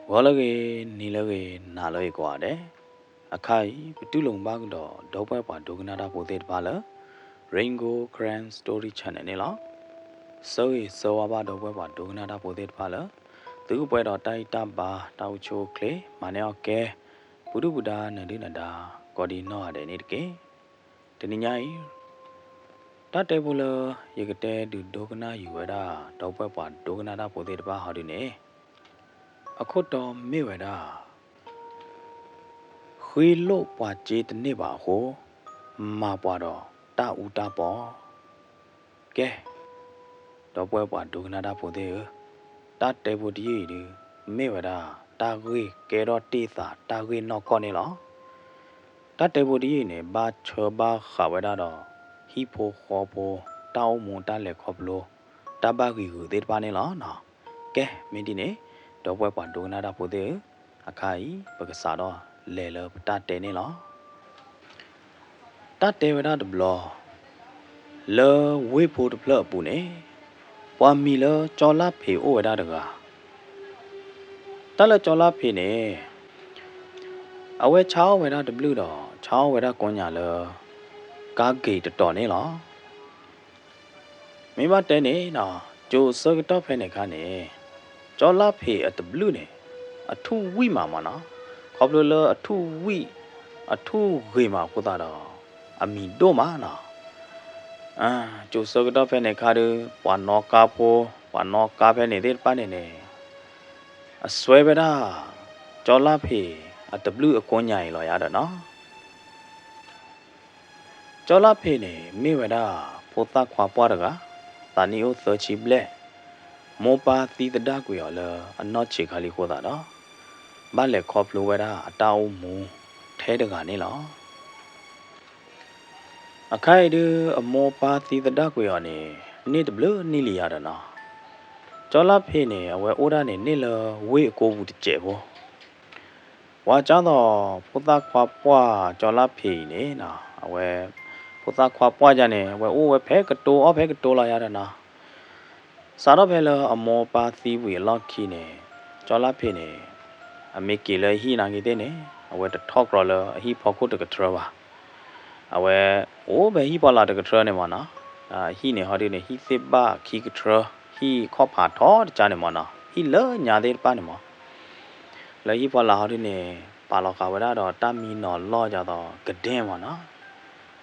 ဂီၤလၢအဂ့ၤ, နံၤလၢအဂ့ၤ, နၤလၢအဂ့ၤကိးဂၤဒဲး, အခါအံၤ ပတူၢ်လိာ်ဘၣ်ကဒီး ဒီပုၢ်ဝဲၢ်ပှၤဒိကနၣ်တၢ်ဖိသ့ၣ်တဖၣ်လၢ Rain Gold Karen Story Channel န့ၣ်လီၤ. ဆၢဂ့ၤဆၢဝါဘၣ်ဒီပုၢ်ဝဲၢ်ပှၤဒိကနၣ်တၢ်ဖိသ့ၣ်တဖၣ်လၢ သုကပှဲၤဒီးတၢ်အံၣ်တၢ်ဘါ တၢ်အိၣ်ဆူၣ်အိၣ်ချ့ မၤန့ၢ်အီၣ်ကဲ ပူၤဒုၣ်ပူၤဒါ နၢၤဒုၣ်နၢၤဒါ ကိးဒံနီၢ်ဂၤဒဲးန့ၣ်တက့ၢ်. တနံၤညါအံၤ တၢ်တဲဖိလၢ ယကတဲဒုးဒိကနၣ်ဃုာ်ဝဲဒၣ် ဒီပုၢ်ဝဲၢ်ပှၤဒိကနၣ်တၢ်ဖိသ့ၣ်တဖၣ်ဟီဒုန့ၣ် အခိၣ်တီမ့ၢ်ဝဲဒၣ် ဃ့လိၣ်ပှၤစ့တန့ၢ်ဘၣ်အဃိ မၤပှၤဒီးတၢ်အူတၢ်ပီ. ကဲ, ဒီပုၢ်ဝဲၢ်ပှၤဒိကနၣ်တၢ်ဖိသ့ၣ်ဧၢ, တၢ်တဲဖိတယုၢ်အံၤဒုး မ့ၢ်ဝဲဒၣ် တၢ်ဂ့ၢ်ကဲထီၣ်တ့ၢ်သး တၢ်ဂ့ၢ်နီၢ်ကီၢ်န့ၣ်လီၤ. တၢ်တဲဖိတယုၢ်အံၤန့ၣ် ဘၣ်ဆၢဘၣ်ဃးဝဲဒၣ်ဒီး ဟံၣ်ဖိဃီဖိ တၢ်အိၣ်မူတၢ်လဲၤခီဖျိ တၢ်ဘၣ်ဂံာ်ဂုာ်သ့ၣ်တဖၣ်န့ၣ်လီၤ. ကဲ, မ့ၢ်ဒ်န့ၣ် ဒီပုၢ်ဝဲၢ်ပှၤဒိကနၣ်တၢ်ဖိသ့ၣ်ဧၢ, အခါအံၤ ပကစးထီၣ်လဲၤလၢပတၢ်တဲန့ၣ်လီၤ. တၢ်တဲဝဲဒၣ်တဘျီ လၢဝ့ၢ်ဖိတဖျၢၣ်အပူၤန့ၣ် ပှၤမံၤလၢကၠီလါဖ့းအိၣ်ဝဲဒၣ်တဂၤ. တၢ်လၢကၠီလါဖ့းန့ၣ် အဝဲဆါအီၣ်ဝဲဒၣ်တဘျုးဒီး ဆါအီၣ်ဝဲဒၣ်ကိးညါလၢ ကါဂ့ၤတတီၤန့ၣ်လီၤ. မ့ၢ်ဘၣ်တဲန့ၣ်နီၤ, ကၠိၤဆၢကတီၢ်ဖဲန့ၣ်အခါန့ၣ် ကၠီလါဖ့းအတဘျုးန့ၣ် အထူၣ်ဝံၣ်မးမးနီၤ, ခီဖျိလၢအထူၣ်ဝံၣ် အထူၣ်ဂ့ၤမးအဃိသတးဒီး အမံၤဒိၣ်မးနီၤ. ကၠိၤဆၢကတီၢ်ဖဲန့ၣ်အခါဒီး ပှၤနီၣ်ကါဖိ ပှၤနီၣ်ကါဖဲန့ၣ်သ့ၣ်တဖၣ်န့ၣ်န့ၣ် အစွဲဝဲဒၣ် ကၠီလါဖ့းအတဘျုးအကိးညါအံၤလီၤယါဒီးနီၤ. ကၠီလါဖ့းန့ၣ် မ့ၢ်ဝဲဒၣ် ဖိသၣ်ခွါပှၢ်တဂၤ, သးနံၣ်အိၣ်သၢဆံဘျဲၣ်, မိၢ်ပၢ်သံသဒၣ်ကွံာ်အီၤလၢအနီၢ်ဆံးခါလံအဃိသတးဒီး ဘၣ်လဲၤခီဖျိဝဲဒၣ်အတၢ်အိၣ်မူထဲတဂၤန့ၣ်လီၤ. အခါအံၤဒုး အမိၢ်ပၢ်သံသဒၣ်ကွံာ်အီၤန့ၣ် န့ၢ်တဘျုးနံၣ်လံယါဒီးနီၤ. ကၠီလါဖ့းန့ၣ် အဝဲအိၣ်ဒၣ်န့ၣ် န့ၢ်လၢဝ့ၢ်အကိပူၤတစဲးဖိ ပှၤကၢ်သိး ဖိသၣ်ခွါပှၢ်ကၠီလါဖ့းအံၤန့ၣ်နီၤ, အဝဲ ဖိသၣ်ခွါပှၢ်ယါန့ၣ် အဝဲအိၣ်ဝဲဖဲကတိၤအီၣ်ဖဲကတိၤလီၤယါဒီးနီၤ. စးထီၣ်ဖဲလၢအမိၢ်ပၢ်သံဝံၤအလီၢ်ခံန့ၣ် ကၠီလါဖ့းန့ၣ် အမ့ၢ်က့ၤလၢဟံၣ်နာ်က့သ့ၣ်န့ၣ် အဝဲတထီၣ်ကြီလၢအဟံၣ်ဖီခိၣ်တကထြၢဘၣ်. အဝဲအိၣ်ဖဲဟံၣ်ဖီလာ်တကထြၢန့ၣ်မးနီၤ. အဟံၣ်န့ၣ်ဟီဒုန့ၣ် ဟံၣ်သ့ၣ်ဘၣ်ခံကထြၢ, ဟံၣ်ခီၣ်ဖးထီတကါန့ၣ်မးနီၤ, ဟံၣ်လၢညါသ့ၣ်တဖၣ်န့ၣ်မး လၢဟံၣ်ဖီလာ်ဟီဒုန့ၣ် ပာ်လီၤဃာ်ဝဲဒၣ်ဒီးတၢ်မံနီၤလီၢ်ဒ်သိးကဒ့မး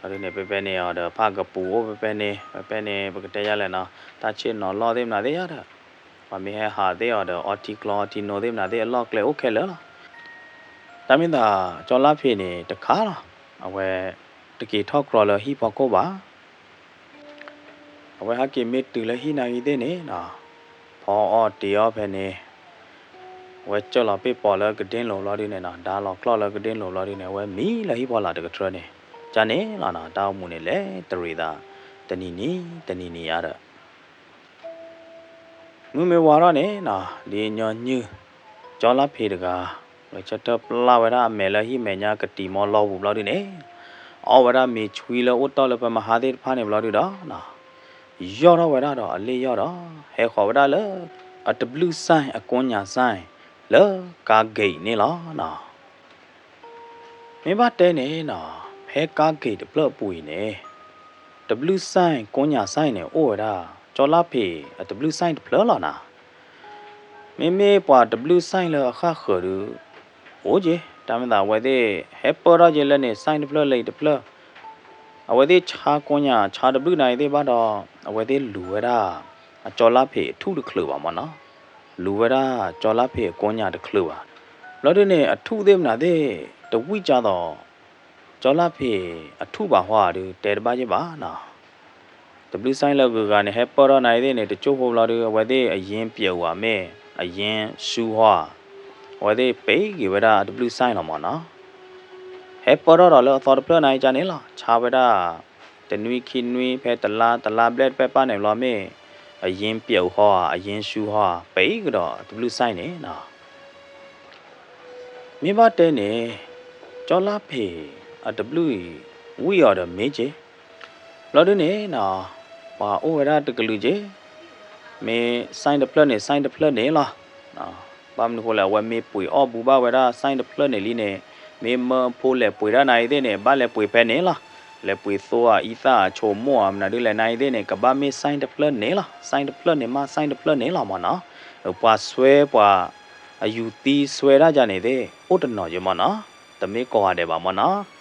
နီၤ. ဟီဒုန့ၣ် ဖဲဖဲန့ၣ်အီၤဒီး ဖၣ်ကပူၤအိၣ်ဖဲဖဲန့ၣ်, ဖဲဖဲန့ၣ် ပကတဲယါလဲၣ်နီၤ, တၢ်ဆ့ၣ်နီၤလီၢ်သ့ၣ်မနုၤသ့ၣ်ယါဒီး ပှၤမ့ၢ်ဟဲဟးသ့ၣ်အီၤဒီး အီထံကျီအီထံနိသ့ၣ်မနုၤသ့ၣ်အလီၢ်ကျဲအိၣ်ခဲလၢာ်လီၤ. တၢ်မ့ၢ်သး ကၠီလါဖ့းန့ၣ်တခါလီၤ, အဝဲတက့ၤထီၣ်ကြီလၢဟံၣ်ဖီခိၣ်ဘၣ်. အဝဲဟဲက့ၤမ့ၢ်တုၤလၢဟံၣ်နာ်က့သ့ၣ်န့ၣ်နီၤ, ဖီအီၣ်တ့ၤအီၣ်ဖဲန့ၣ်, အဝဲကၢၢ်လီၤပ့ၢ်ပိာ်လၢကဒ့လိၤဘျီဒုန့ၣ်နီၤ, ဒါလီၤကျီၢ်လၢကဒ့လိၤဘျီဒုန့ၣ် အဝဲမံလၢဟံၣ်ဖီလာ်တကထြၢန့ၣ်, ကန့ၣ်လီၤနီၤ, တၢ်အိၣ်မူန့ၣ်လဲၤတရံးသး တနံၤနံၤ တနံၤနံၤယါဒီး မုၢ်မ့ၢ်ဝါထီၣ်န့ၣ်နီၤ, ဒ်ညီနုၢ် ကၠီလါဖ့းတဂၤ ဂဲၤဆၢထၢၣ်ပျၢ်ဝဲဒၣ်အမဲာ်လၢဟံၣ်မဲာ်ညါကတံၤမီလီၢ်ပူၤဘျီဒုန့ၣ်, အီၣ်ဝဲဒၣ်မ့ၤဆွံလၢအိၣ်တ့ၢ်လၢပမဟါသ့ၣ်တဖၣ်န့ၣ်ဘျီဒုဒီးနီၤ, ယီၢ်ထီၣ်ဝဲဒၣ်ဒီးအလ့ၣ်ယီၢ်ဒီး ဟဲဃီၤဝဲဒၣ်လၢ အတဘျုးစဲၣ်အကိးညါစဲၣ် လၢကါဂ့ၤန့ၣ်လီၤနီၤ. မ့ၢ်ဘၣ်တဲန့ၣ်နီၤ, ဖဲကါဂ့ၤတဖျၢၣ်အပူၤအံၤန့ၣ် တဘျုးစဲၣ်ကိးညါစဲၣ်န့ၣ် အိၣ်ဝဲဒၣ် ကၠီလါဖ့းအတဘျုးစဲၣ်တဖျၢၣ်လီၤနီၤ. မ့မ့ၢ်ပှၤတဘျုးစဲၣ်လၢအဃၣ်ဃၢၤဒုး အိၣ်က့ၤ, တၢ်မ့ၢ်သးအဝဲသ့ၣ်ဟဲပၢၢ်ထီၣ်က့ၤလၢန့ၣ် စဲၣ်တဖျၢၣ်လၢအံၤတဖျၢၣ်, အဝဲသ့ၣ်ဆါကိးညါဆါတဘျုးနာ်က့သ့ၣ်ဘၣ်ဒီး အဝဲသ့ၣ်လူၤဝဲဒၣ် အကၠီလါဖ့းအထူၣ်တချုးဘၣ်မးနီၤ, လူၤဝဲဒၣ်ကၠီလါဖ့းအကိးညါတချုးဘၣ်. ဘျီဒုန့ၣ် အထူၣ်သ့ၣ်မနုၤသ့ၣ် တဝံၣ်ကၢ်သိး ကၠီလါဖ့းအထူၣ်ဘၣ်ဟီဧါဒုး တဲတဘၣ်ယဲၢ်ဘၣ်နီၤ. တဘျုးစဲၣ်လၢအဂုၤအဂၤန့ၣ် ဟဲပၢၢ်ထီၣ်နာ်က့သ့ၣ်န့ၣ် တကၠိၢ်ဖိဘျီဒု အဝဲသ့ၣ်အယ့ၢ်ပျဲးဧါမ့ၢ် အယ့ၢ်ဆူဟီဧါ, အဝဲသ့ၣ်ပံးက့ၤဝဲဒၣ်အတဘျုးစဲၣ်လီၤမးနီၤ. ဟဲပၢၢ်ထီၣ်ဒီးလၢအသီတဖျၢၣ်နာ်က့န့ၣ်လီၤ, ဆါဝဲဒၣ် တနွံခံနွံ ဖဲတလါ တလါဘျဲၣ်တဖျၢၣ်ပၢ်န့ၣ်ဘျီမ့ၢ် အယ့ၢ်ပျဲးဟီဧါ အယ့ၢ်ဆူဟီဧါ ပံးကဒီးတဘျုးစဲၣ်န့ၣ်နီၤ. မ့ၢ်ဘၣ်တဲန့ၣ် ကၠီလါဖ့းအတဘျုးအံၤ ဝံၣ်အီၤဒီးမ့ၢ်က့ၤ, ဘျီဒုန့ၣ်နီၤ ပှၤအိၣ်ဝဲဒၣ်တကလုာ်က့ၤ, မ့ၢ်စဲၣ်တဖျၢၣ်န့ၣ် စဲၣ်တဖျၢၣ်န့ၣ်လီၤ. ဘၣ်မနုၤဃိလဲၣ် အဝဲမ့ၢ်ပှ့ၤအီၣ်ဘူးဘၣ်ဝဲဒၣ် sign တဖျၢၣ်န့ၣ်လံန့ၣ်, မ့ၢ်မၢဖိလဲၤပှ့ၤဒၣ်နၤအံၤသ့ၣ်န့ၣ် ဘၣ်လဲၤပှ့ၤဖဲန့ၣ်လီၤ. လဲၤပှ့ၤသိအအံသၣ်အဆိမိၣ်အမနုၤဒ်လဲၣ် နၤအံၤသ့ၣ်န့ၣ် ကဘၣ်မ့ၢ် sign တဖျၢၣ်န့ၣ်လီၤ. sign တဖျၢၣ်န့ၣ်မး sign တဖျၢၣ်န့ၣ်လီၤမၢ်နီၤ. ပှၤစွဲပှၤ အယူၤသံစွဲဒၣ်ယၤန့ၣ်သ့ၣ် အိၣ်တနီၤယမၢ်နီၤ. တမ့ၢ်ကိးဂၤဒဲးဘၣ်မၢ်နီၤ.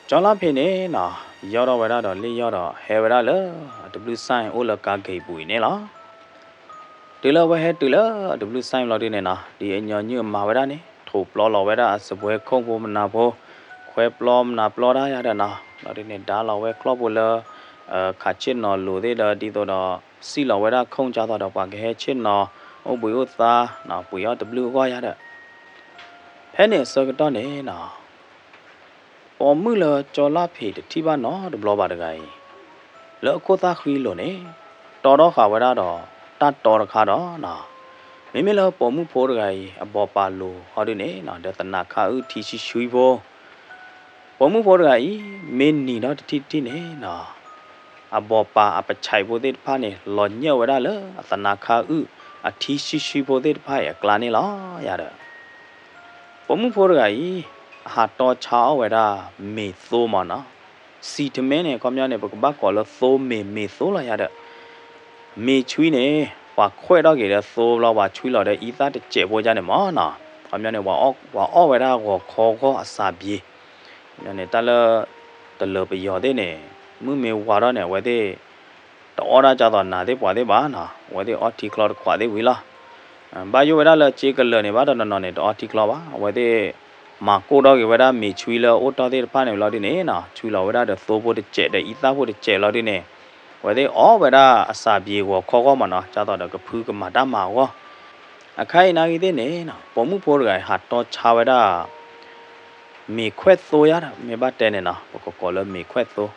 ကၠီလါဖံးန့ၣ်နီၤ ယီၢ်ထီၣ်ဝဲဒၣ်ဒီးလ့ၣ်ယီၢ်ဒီးဟဲဝဲဒၣ်လၢ အတဘျုး sign အိၣ်လၢကါက့ၤပူၤအံၤန့ၣ်လီၤ. တုၤလၢအဝဲဟဲတုၤလၢအတဘျုး sign ဘျီဒုန့ၣ်နီၤ ဒ်အညီနုၢ်အမၤဝဲဒၣ်န့ၣ် ထိးပျီလီၤဝဲဒၣ်အစပွဲခိၣ်ဖိမနၤဖိ ခွဲပျီမနၤပျီတၢ်ယၤဒီးနီၤ ဘျီဒုန့ၣ် ဒါလီၤဝဲကျီၢ်ဖိလၢ ခးဆ့ၣ်နီၤလိၤသ့ၣ်ဒီး ဒ်သိးဒီး စံၣ်လီၤဝဲဒၣ်ခိၣ်ကၢ်သိးဒီး ပှၤကဟဲဆ့ၣ်နီၤ အိၣ်ဘှံးအိၣ်သါ ပှ့ၤအီၣ်တဘျုးအဂီၢ်ယၤဒီး ဖဲန့ၣ်အဆၢကတီၢ်န့ၣ်နီၤ ပိာ်မုၣ်လၢကၠီလါဖံးတထံၣ်ဘၣ်နီတဘျီဘၣ်တဂၤအံၤ လၢအခိၣ်သၣ်ဃံလိၤန့ၣ် တီထီၣ်ဃာ်ဝဲဒၣ်ဒီး တၢ်တီတခါဒီးနီၤ မ့မ့ၢ်လၢပိာ်မုၣ်ဖိတဂၤအံၤ အဘီၣ်ပာ်လိၤဟီဒုန့ၣ်နီၤ ဒီးသနးခါအုၣ်ထံဆှံဆှံဖိ ပိာ်မုၣ်ဖိတဂၤအံၤ မ့ၢ်နံၤထီၣ်တထံၣ်တထံၣ်န့ၣ်နီၤ အဘီၣ်ပာ်အပဆဲးဖိသ့ၣ်တဖၣ်န့ၣ် လီၤညၢၣ်ဝဲဒၣ်လၢအသနးခါအုၣ်အထံဆှံဆှံဖိသ့ၣ်တဖၣ်အံၤအကျါန့ၣ်လီၤယၤဒီး ပိာ်မုၣ်ဖိတဂၤအံၤ အဟးတီဆါအီၣ်ဝဲဒၣ်မ့ၤသိမၢ်နီၤ စံးထမ့ၢ်န့ၣ် ခီပညီန့ၣ် ပကဘၣ်ကိးလၢသိမ့ၤ မ့ၤသိလီၤယၤဒီး မ့ၤဆွံန့ၣ် ပှၤခွဲးထီၣ်က့ၤဒီးသိဘျီ ပှၤဆွံလီၤဒီးအံသၣ်တစဲးဖိယါန့ၣ်မၢ်နီၤ ခီပညီန့ၣ် ပှၤအီၣ်ဝဲဒၣ်ဂီၤခီဂီၢ်အစၢ်ဘျ့ န့ၣ် တၢ်လၢ တလၢၤပယီၤသ့ၣ်န့ၣ် မုၢ်မ့ၢ်ဝါထီၣ်န့ၣ် အဝဲသ့ၣ် တအီၣ်ဒၣ်ကၢ်သိးနၤသ့ၣ်ပှၤသ့ၣ်ဘၣ်နီၤ အဝဲသ့ၣ်အီထံချီတခွးသ့ၣ်ဝံၤလီၤ. ဘၣ်ယိၣ်ဝဲဒၣ်လၢစ့ကလၢာ်န့ၣ် ဘၣ်တနီၤနီၤန့ၣ် တအီထံချီဘၣ် အဝဲသ့ၣ် မၤကိၢ်ထီၣ်က့ၤဝဲဒၣ်မ့ၤဆွံလၢအအိၣ်တီၢ်သ့ၣ်တဖၣ်န့ၣ်လီၤဒုန့ၣ်နီၤ ဆွံလီၤဝဲဒၣ်ဒီးသိဖိတစဲးဒီးအံသၣ်ဖိတစဲးလီၤဒုန့ၣ် အဝဲသ့ၣ်အီၣ်ဝဲဒၣ်အစၢ်ဘျ့ဂီၤခီဂီၢ်မၢ်နီၤ ကၢ်သိးဒီးကဖုကမၤတၢ်မၤအဂီၢ် အခါအံၤနာ်ဂ့ၤသ့ၣ်န့ၣ်နီၤ ပိာ်မုၣ်ဖိတဂၤအံၤ ဟးတီဆါဝဲဒၣ် မ့ၤခွဲၣ်သိယါဒီး မ့ၢ်ဘၣ်တဲန့ၣ်နီၤ ပကကိးလၢမ့ၤခွဲၣ်သိ ဟး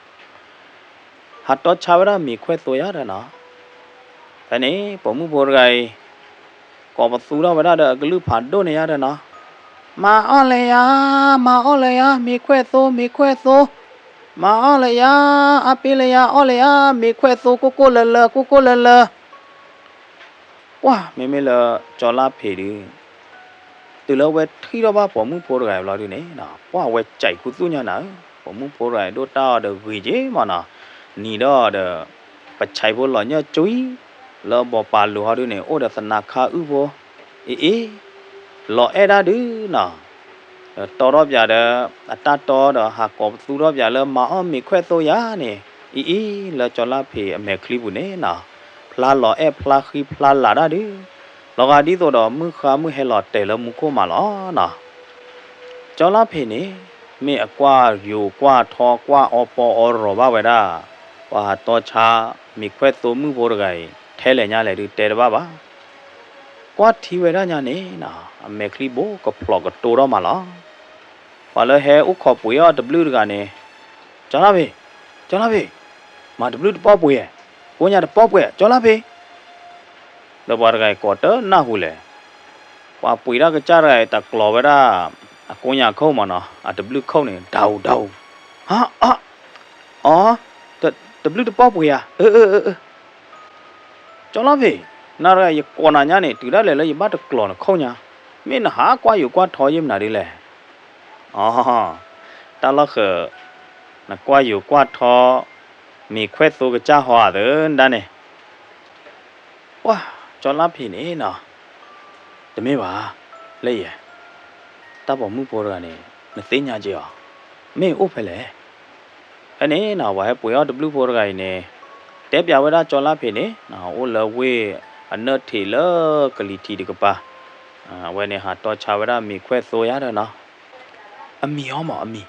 တီဆါဝဲဒၣ်မ့ၤခွဲၣ်သိယါဒီးနီၤ ဖဲန့ၣ် ပိာ်မုၣ်ဖိတဂၤအံၤ ကိးပသူထီၣ်ဝဲဒၣ်ဒီးအကလုၢ်ဖးဒိၣ်န့ၣ်ယါဒီးနီၤ မၤအီၣ်လၢယၤ, မၤအီၣ်လၢယၤ, မ့ၤခွဲၣ်သိ, မ့ၤခွဲၣ်သိ, မၤအီၣ်လၢယၤ, အါပ့လၢယၤ, အီၣ်လၢယၤ, မ့ၤခွဲၣ်သိ ကိၢ်ကိၢ်လၢလၢ, ကိၢ်ကိၢ်လၢလၢ. ပှၢ် မ့မ့ၢ်လၢကၠီလါဖံးဒု တုၤလၢအဝဲထံၣ်ထီၣ်ဘၣ်ပိာ်မုၣ်ဖိတဂၤအံၤဘျီဒုန့ၣ်နီၤ ပှၢ် အဝဲကဲးခူသူၣ်ညါနၤဧၢ, ပိာ်မုၣ်ဖိတဂၤအံၤဒိၣ်တၢ်အီၤဒီးဂ့ၤက့မးနီၤ, နံၤဒီးဒီး ပဆဲးဖိလီၤညၢၣ်ကွံာ် လၢအဘီၣ်ပာ်လိၤဟီဒုန့ၣ် အိၣ်ဒီးသနးခါအုၣ်ဖိ အ့ၣ်အ့ၣ် လီၤအဲၣ်ဒၣ်ဒုနီၤ တီထီၣ်ပၠးဒီး အတၢ်တီဒီးဟးကိးပသူထီၣ်ပၠးလၢမၤအီၣ်မ့ၤခွဲၣ်သိယါန့ၣ် အ့ၣ်အ့ၣ် လၢကၠီလါဖံးအမဲာ်ချံပူၤန့ၣ်နီၤ, ဖျါလီၤအဲၣ်ဖျါဃံဖျါလၤတၢ်ဒု, လီၤဂာ်ဒ်သိးဒီးမုၢ်ဃါမုၢ်ဟဲလီၤတဲာ်လၢမူခိၣ်မးလီၤနီၤ. ကၠီလါဖံးန့ၣ် မ့ၢ်အကွၢ်ယိၤကွၢ်ထီ ကွၢ်အီပီအီရီၤဘၣ်ဝဲဒၣ် ပှၤဟးတီဆါ မ့ၤခွဲၣ်သိမုၣ်ဖိတဂၤအံၤ ထဲလဲၣ်ညါလဲၣ်ဒု တဲတဘၣ်ဘၣ်. ကွၢ်ထံဝဲဒၣ်ညါန့ၣ်နီၤ အမဲာ်ချံဘိကဖျိးကတိၤထီၣ်မးလီၤ. ပှၤလၢဟဲအိၣ်ခိးပှ့ၤအီၣ်တဘျုးတဂၤန့ၣ် ကၠီလါဖံး, ကၠီလါဖံး, မၤတဘျုးတပီၢ်ပှ့ၤ, ကိညါတပီၢ်ပှ့ၤ ကၠီလါဖံး လၢပှၤတဂၤအံၤကိးတနၢ်ဟူလဲၣ်. ပှၤပှ့ၤတၢ်ကစၢ်တဂၤအံၤ တကျိးဝဲဒၣ် အကိညါခိၣ်မးနီၤ, အတဘျုးခိၣ်န့ၣ် ဒၣ်အူဒၣ်အူ, ဟါ, အါ, အီ, တဘျုးတပီၢ်ပှ့ၤဧါ, အၢ အၢ အၢ အၢ ကၠီလါဖံး, နၤတဂၤယကိးနၤညါန့ၣ် တုၤဒၣ်လဲာ်လၢယဘၣ်တကျိးနခိၣ်ညါ, မ့ၢ်နဟးကွၢ်ယိၤကွၢ်ထီယ့ၢ်မနုၤဒ်လဲၣ်. အီ, တၢ်လီၢ်ဃၢၤ, နကွၢ်ယိၤကွၢ်ထီ မ့ၤခွဲၣ်သိကစၢ်ဟီဧါသၢဒၣ်န့ၣ် ပှၢ် ကၠီလါဖံးန့ၣ်နီၤ, တမ့ၢ်ဘၣ်, လၢယဲ, တၢ်ပိာ်မုၣ်ဖိတဂၤန့ၣ် နသ့ၣ်ညါက့ၤအီၤ, မ့ၢ်အိၣ်ဖဲလဲၣ်. ဖဲန့ၣ်နီၤ ပှၤဟဲပှ့ၤအီၣ်တဘျုးဖိတဂၤအံၤန့ၣ် တဲပၠးဝဲဒၣ်ကၠီလါဖံးန့ၣ် အိၣ်လၢဝ့ၢ်အနၢၣ်ထံးလၢကလံၤထံးတကပၤ, အဝဲန့ၣ်ဟးတီဆါဝဲဒၣ်မ့ၤခွဲၣ်သိယါဒီးနီၤ အမံၤဟီမး အမံၤ,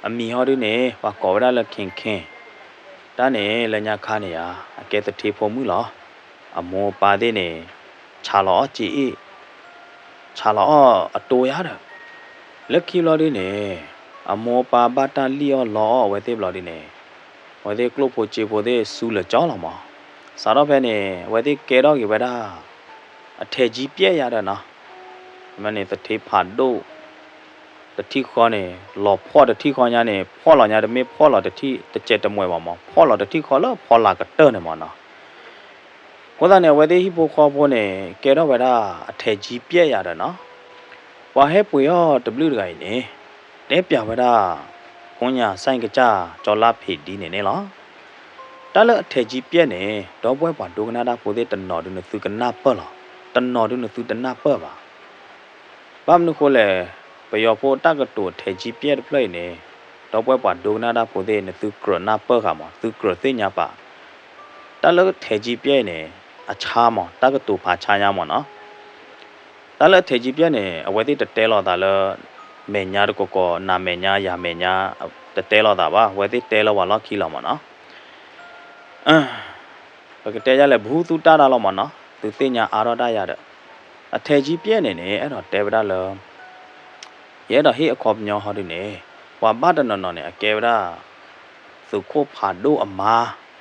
အမံၤဟီဒုန့ၣ် ပှၤကိးဝဲဒၣ်လၢ ခ့ၣ်ခ့ၣ်, တၢ်န့ၣ်လၢညါခါန့ၣ်ဧါ အကဲသထ့ဖိမုၣ်လီၤ. အမိၢ်အပၢ်သ့ၣ်န့ၣ် ဆးလီၤအီၣ်စ့အ့ၣ်, ဆးလီၤအီၣ်အတိယါဒီး လၢခံဘျီဒုန့ၣ် အမိၢ်အပၢ်ဘၣ်တၢ်လံၣ်အီၣ်လီအီၣ်အဝဲသ့ၣ်ဘျီဒုန့ၣ် အဝဲသ့ၣ်ကျိၣ်ဖိစ့ဖိသ့ၣ်စူၤလၢာ်ကၠီလီၤမး. စးထီၣ်ဖဲန့ၣ် အဝဲသ့ၣ်ကဲထီၣ်က့ၤဝဲဒၣ် အထဲးကၠံပျဲၢ်ယါဒီးနီၤ, မ့ၢ်န့ၣ်သထ့ဖးဒိၣ် တထံၣ်ဃီန့ၣ် လီၤဖှီၣ်တထံၣ်ဃီညါန့ၣ် ဖှီၣ်လီၤညါတမ့ၢ်ဖှီၣ်လီၤတထံၣ်တစဲးတမှဲၤဘၣ်မး ဖှီၣ်လီၤတထံၣ်ဃီလၢဖီလာ်ကတၢၢ်န့ၣ်မးနီၤ. အဃိသတးန့ၣ် အဝဲသ့ၣ်ဟံၣ်ဖိဃီဖိန့ၣ် ကဲထီၣ်ဝဲဒၣ်အထဲးကၠံပျဲၣ်ယၤဒီးနီၤ, ပှၤဟဲပှ့ၤအီၣ်တဘျုးတဂၤအံၤန့ၣ် တဲပျးဝဲဒၣ် ဖိညၣ်စဲကစၢ်ကၠီလါဖံးဒ်န့ၣ်န့ၣ်လီၤ. တၢ်လၢအထဲးကၠံပျဲၣ်န့ၣ် ဒီပုၢ်ဝဲၢ်ပှၤဒိကနၣ်တၢ်ဖိသ့ၣ် တနီၤဒုးနသုကနၢ်ပၢၢ်လီၤ, တနီၤဒုးနသုတနၢ်ပၢၢ်ဘၣ်. ဘၣ်မနုၤဃိလဲၣ်, ပယီၤဖိတၢ်ကတိၤထဲးကၠံပျဲၣ်တဖျၢၣ်အံၤန့ၣ် ဒီပုၢ်ဝဲၢ်ပှၤဒိကနၣ်တၢ်ဖိသ့ၣ် နသုကြၢးနၢ်ပၢၢ်ဃာ်မး, သုကြၢးသ့ၣ်ညါပာ် တၢ်လၢထဲးကၠံပျဲၣ်အံၤန့ၣ် အဆါမး, တၢ်ကတိၤဖးဆါညါမးနီၤ. တၢ်လၢထဲးကၠံပျဲၣ်န့ၣ် အဝဲသ့ၣ်တတဲလိာ်သးလၢ မဲာ်ညါတကိးကိး နၤမဲာ်ညါ ယၤမဲာ်ညါ တတဲလိာ်သးဘၣ်, အဝဲသ့ၣ်တဲလၢပှၤလီၢ်ခံလီၤမးနီၤ. ပကတဲယၤလဲၣ် ပဟူသူၣ်တၢ်တၢ်လီၤမးနီၤ, သုသ့ၣ်ညါအါထီၣ်တၢ်ယၤဒီး အထဲးကၠံပျဲၣ်န့ၣ်န့ၣ် အဲၣ်ဒိးတဲဝဲဒၣ်လၢ ယအဲၣ်ဒိးဟ့ၣ်အခီပညီဟီဒုးန့ၣ် ပှၤဘၣ်တနီၤနီၤန့ၣ် အကဲဝဲဒၣ် သုးခိၣ်ဖးဒိၣ်အမါ,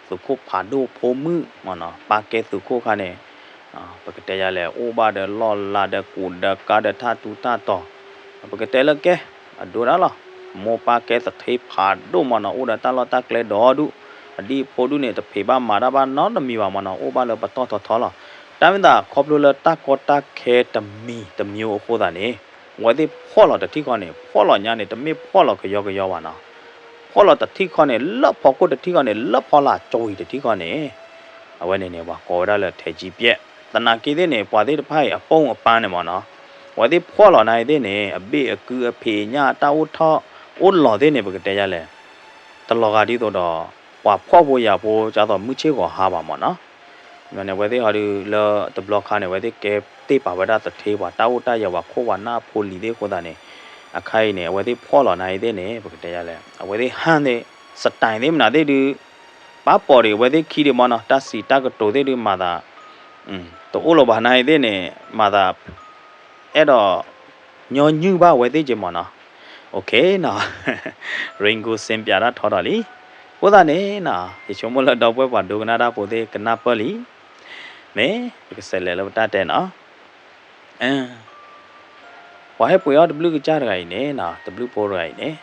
သုးခိၣ်ဖးဒိၣ်ဖိမုၣ်မးနီၤ, ပာ်ကဲသုးခိၣ်ခါန့ၣ် ပကတဲယၤလဲၣ် အိၣ်ဘၣ်ဒီးလီၢ်လၤဒီးကူးဒီးကါဒီးထၣ်ထူးထၣ်တီၤ, ပကတဲလၢကဲ အဒိဒၣ်လီၤ, မိၢ်ပာ်ကဲသထ့ဖးဒိၣ်မးနီၤ, အိၣ်ဒီးတၢ်လီၢ်တၢ်ကျဲဒီဒူၣ်, အဒံၣ်အဖိဒူၣ်န့ၣ် တဖံးဘၣ်မၤတၢ်ဘၣ်နီတမံၤဘၣ်မးနီၤ, အိၣ်ဘၣ်လၢပတီၢ်ထီထီလီၤ. တၢ်မ့ၢ်သးခီဖျိလၢတၢ်ကီတၢ်ခဲတမံၤတမံၤအဃိသတးန့ၣ် အဝဲသ့ၣ်ဖှီၣ်လီၤတထံၣ်ဃီန့ၣ်, ဖှီၣ်လီၤညါန့ၣ် တမ့ၢ်ဖှီၣ်လီၤကယီကယီဘၣ်နီၤ, ဖှီၣ်လီၤတထံၣ်ဃီန့ၣ် လၢဖီခိၣ်တထံၣ်ဃီန့ၣ် လၢဖီလာ်ကၠီဝံၤတထံၣ်ဃီန့ၣ် အဝဲန့ၣ်န့ၣ် ပှၤကိးဝဲဒၣ်လၢထဲးကၠံပျဲၣ်, သနာ်က့သ့ၣ်န့ၣ် ပှၤသ့ၣ်တဖၣ်အံၤအပိၢ်အပၢ်န့ၣ်မးနီၤ, အဝဲသ့ၣ်ဖှီၣ်လီၤနၤအံၤသ့ၣ်န့ၣ် အဘ့ၣ်အကုအဖံးအညၣ် တၢ်အိၣ်ထီၣ်အိၣ်လီၤသ့ၣ်န့ၣ် ပကတဲယၤလဲၣ်, တလီၤဂာ်ဒ်သိးဒီး ပှၤဖှီၣ်ဖိယာ်ဖိ ဒ်သိးမုၢ်ဆ့ၣ်ဂီၤဟါဘၣ်မးနီၤ. န့ၣ် အဝဲသ့ၣ်ဟီဒုးလၢတဘျီခါန့ၣ် အဝဲသ့ၣ်ကဲတ့ၢ်ပာ်ဝဲဒၣ်သထ့ ပှၤတၢ်အိၣ်တၢ်ယၢၤ ပှၤခိၣ်ပှၤနၢ်အဖိလံၤသ့ၣ်အဃိသတးန့ၣ်, အခါအံၤန့ၣ် အဝဲသ့ၣ်ဖှီၣ်လီၤနၤအံၤသ့ၣ်န့ၣ် ပကတဲယၤလဲၣ် အဝဲသ့ၣ်ဟၣ်သ့ၣ် စတၢၣ်သ့ၣ်မနုၤသ့ၣ်ဒုး ပာ်ပိာ်ဒံးအဝဲသ့ၣ်ခံဒံးမးနီၤ, တၢ်စံးတၢ်ကတိၤသ့ၣ်ဒုးမၤသး တအိၣ်လၢၤဘၣ်နၤအံၤသ့ၣ်န့ၣ် မၤသး အဲၣ်ဒိး ညီနုၢ်ဘၣ်အဝဲသ့ၣ်က့ၤမးနီၤ. OK နီၤ Ringo စ့ပၠးတၢ်ထီထီၣ်လံ. အဃိသတးန့ၣ်နီၤ ယဆိကမိၣ်လၢဒီပုၢ်ဝဲၢ်ပှၤဒိကနၣ်တၢ်ဖိသ့ၣ်ကနၢ်ပၢၢ်လံ. မ့ၢ်ပကစးလဲၤလၢပတၢ်တဲနီၤ ပှၤဟဲပှ့ၤအီၣ်တဘျုးကစၢ်တဂၤအံၤန့ၣ်နီၤ, တဘျုးဖိတဂၤအံၤန့ၣ်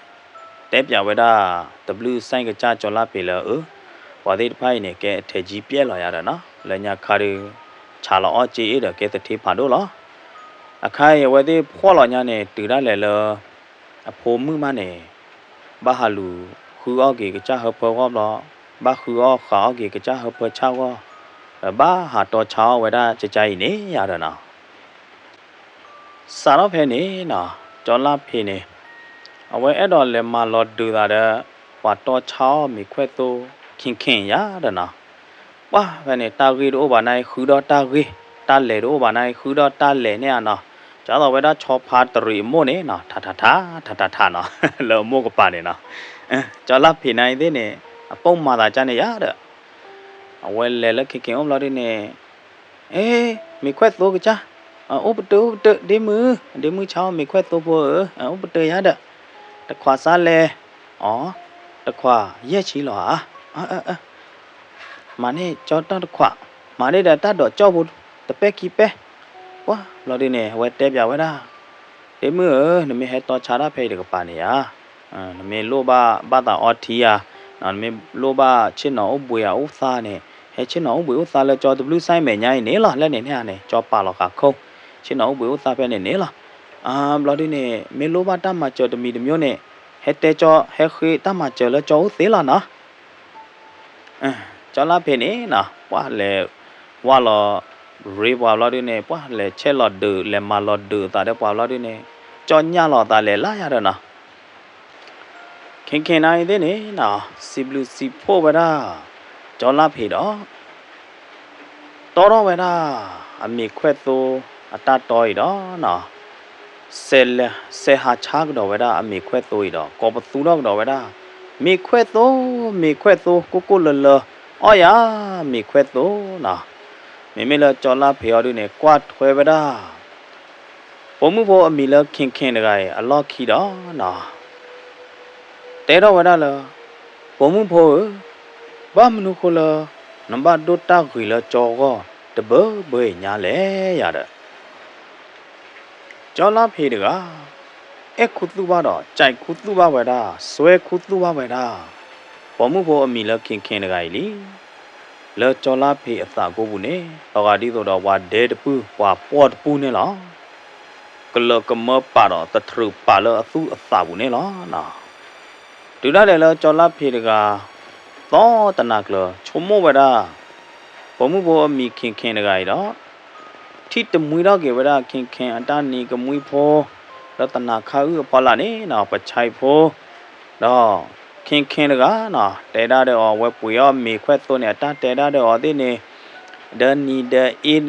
တဲပၠးဝဲဒၣ် တဘျုးစဲကစၢ်ကၠီလါဖံးလၢအ ပှၤသ့ၣ်တဖၣ်အံၤန့ၣ် ကဲအထဲးကၠံပျဲၣ်လီၤယၤဒီးနီၤ, လၢညါခါဒုး ဆးလီၤအီၣ်ကၠ့အ့ၣ်ဒီးကဲသထ့ဖးဒိၣ်လီၤ. အခါအံၤအဝဲသ့ၣ်ဖှီၣ်လီၤညါန့ၣ် တုၤဒၣ်လဲာ်လၢ အဖိမုၣ်မးန့ၣ် ဘၣ်ဟးလူၤဃုအီၣ်က့ၤကစၢ်ဟၢဖၢဂီၢ်ဘျီ, ဘၣ်ဃုအီၣ်ဃးအီၣ်က့ၤကစၢ်ဟၢဖၢဆၣ်ဂီၢ်, ဒီးဘၣ်ဟးတီဆါအီၣ်ဝဲဒၣ်ကကါအံၤန့ၣ်ယၤဒီးနီၤ စးထီၣ်ဖဲန့ၣ်နီၤ, ကၠီလါဖံးန့ၣ် အဝဲအဲၣ်ဒိးလဲၤမၤလီၤဒုးသးဒီး ပှၤတီဆါအီၣ်မ့ၤခွဲၣ်သိ ခံခံယၤဒီးနီၤ, ပှၢ်ဖဲန့ၣ် တၢ်ဂ့ၢ်တအိၣ်ဘၣ်နၤအံၤ ဃုဒီးတၢ်ဂ့ၢ်, တၢ်လဲၤတအိၣ်ဘၣ်နၤအံၤ ဃုဒီးတၢ်လဲၤန့ၣ်ဧါနီၤ, ဒ်သိးဝဲဒၣ်ဆီဖါတရံးအမိၢ်န့ၣ်နီၤ, ထးထးထး ထးထးထးနီၤ, လၢအမိၢ်ကပၤန့ၣ်နီၤ, ကၠီလါဖံးနၤအံၤသ့ၣ်န့ၣ် အပိၢ်မၤသးကါန့ၣ်ယၤဒီး အဝဲလဲၤလၢခံခံအိၣ်ဘျီဒုန့ၣ် အ့ မ့ၤခွဲၣ်သိကစၢ်, အိၣ်ပတုာ် အိၣ်ပတုာ် ဒ့မုၣ်, ဒ့မုၣ်ဆါအီၣ်မ့ၤခွဲၣ်သိဖိဧၢ, အိၣ်ပတုာ်ယၤဒီး, တခွးစးလဲၣ်, အိ, တခွးယဲၢ်ဆံလီၤဧါ, မၤန့ၢ်ကၠီတၢ်တခွး, မၤန့ၢ်ဒီးတၢ်ဒိးကၠီၣ်ဖိ တပဲၢ်ခံပဲၢ်, ပှၢ်ဘျီဒုန့ၣ် အဝဲတဲပၠးဝဲဒၣ်, ဒ့မုၣ်ဧၢ, နမ့ၢ်ဟဲတီဆါတၢ်ဖဲအံၤတကပၤန့ၣ်ဧါ နမ့ၢ်လိၣ်ဘၣ်ဘၣ်သးအီထံဧါ, နမ့ၢ်လိၣ်ဘၣ်ဆ့ၣ်နီၤအိၣ်ဘှံးဧါအိၣ်သါန့ၣ်, ဟဲဆ့ၣ်နီၤအိၣ်ဘှံးအိၣ်သါလၢကၠီတဘျုးစဲမဲာ်ညါအံၤန့ၣ်လီၤ, လၢန့ၣ်န့ၣ်ဧါန့ၣ် ကၠီပာ်လီၤဃာ်ခိၣ်, ဆ့ၣ်နီၤအိၣ်ဘှံးအိၣ်သါဖဲန့ၣ်န့ၣ်လီၤ. ဘျီဒုန့ၣ် မ့ၢ်လိၣ်ဘၣ်တၢ်မၤစၢၤတမံၤတမျိုးန့ၣ်, ဟဲတဲကၠီ ဟဲဃ့တၢ်မၤစၢၤလၢကၠီအိၣ်သ့လီၤနီၤ. ကၠီလါဖံးန့ၣ်နီၤ ပှၢ်လဲၤဝါလီၤရ့ပှၤဘျီဒုန့ၣ် ပှၢ်လဲၤဆဲးလီၤဒုး လဲၤမၤလီၤဒုးအသးဒီးပှၤဘျီဒုန့ၣ် ကၠီညၣ်လီၤသးလဲၤလၢယၤဒီးနီၤ. ခဲခဲနၤအံၤသ့ၣ်န့ၣ်နီၤ စံးဘျုးစံးဖှိၣ်ဝဲဒၣ် ကၠီလါဖံးဒီး တီထီၣ်ဝဲဒၣ် အမ့ၤခွဲၣ်သိအတၢ်တီအံၤဒီးနီၤ စဲးဟးဆါကဒီးဝဲဒၣ်အမ့ၤခွဲၣ်သိအံၤဒီး ကိးပသူထီၣ်ကဒီးဝဲဒၣ် မ့ၤခွဲၣ်သိ, မ့ၤခွဲၣ်သိ ကိၢ်ကိၢ်လၢလၢ အီၣ်ယၤ မ့ၤခွဲၣ်သိနီၤ. မ့မ့ၢ်လၢကၠီလါဖံးအီၤဒုန့ၣ် ကွၢ်ထွဲဝဲဒၣ် ပိာ်မုၣ်ဖိအမံၤလၢ ခင်ခင် တဂၤအံၤ အလီၢ်ခံဒီးနီၤ တဲထီၣ်ဝဲဒၣ်လၢ ပိာ်မုၣ်ဖိဧၢ, ဘၣ်မနုၤဃိလၢ နဘၣ်ဒိၣ်တၢ်ဂ့ၤလၢကၠီဂီၢ် တဘၢဘၢအံၤညါလဲၣ်ယၤဒီး ကၠီလါဖံးတဂၤ အဲၣ်ခူသူၣ်ဘၣ်ဒီး ကၠဲးခူသူၣ်ဘၣ်ဝဲဒၣ် စွဲခူသူၣ်ဘၣ်ဝဲဒၣ် ပိာ်မုၣ်ဖိအမံၤလၢ ခင်ခင် တဂၤအံၤလံ. လၢကၠီလါဖ့းအသးကိပူၤန့ၣ် လီၤဂာ်ဒ်သိးဒီးပှၤဒဲတပုၢ် ပှၤပီၢ်တပုၢ်န့ၣ်လီၤ. ကလၢာ်ကမၢပာ်ဒီးသထြုးပာ်လၢအသူၣ်အသးပူၤန့ၣ်လီၤ. တုၤဒၣ်လဲာ်လၢကၠီလါဖ့းတဂၤ သီတနၤကျၢၤ ဆိကမိၣ်ဝဲဒၣ် ပိာ်မုၣ်ဖိအမံၤ ခ့ၣ်ခ့ၣ်တဂၤအံၤဒီး ထံၣ်တမှံထီၣ်က့ၤဝဲဒၣ် ခ့ၣ်ခ့ၣ်အတၢ်နံၤကမှံဖိ လၢသနၤခါအုၣ်အဖီလာ်န့ၣ်နီၤ ပဆံးဖိ ဒီး ခ့ၣ်ခ့ၣ်တဂၤနီၤ တဲဒၣ်ဒီးအီၤ ဝဲပှ့ၤအီၣ်မ့ၤခွဲၣ်သိန့ၣ် အတၢ်တဲဒၣ်ဒီးအီၤသ့ၣ်န့ၣ် ဒီနံၤဒီအ့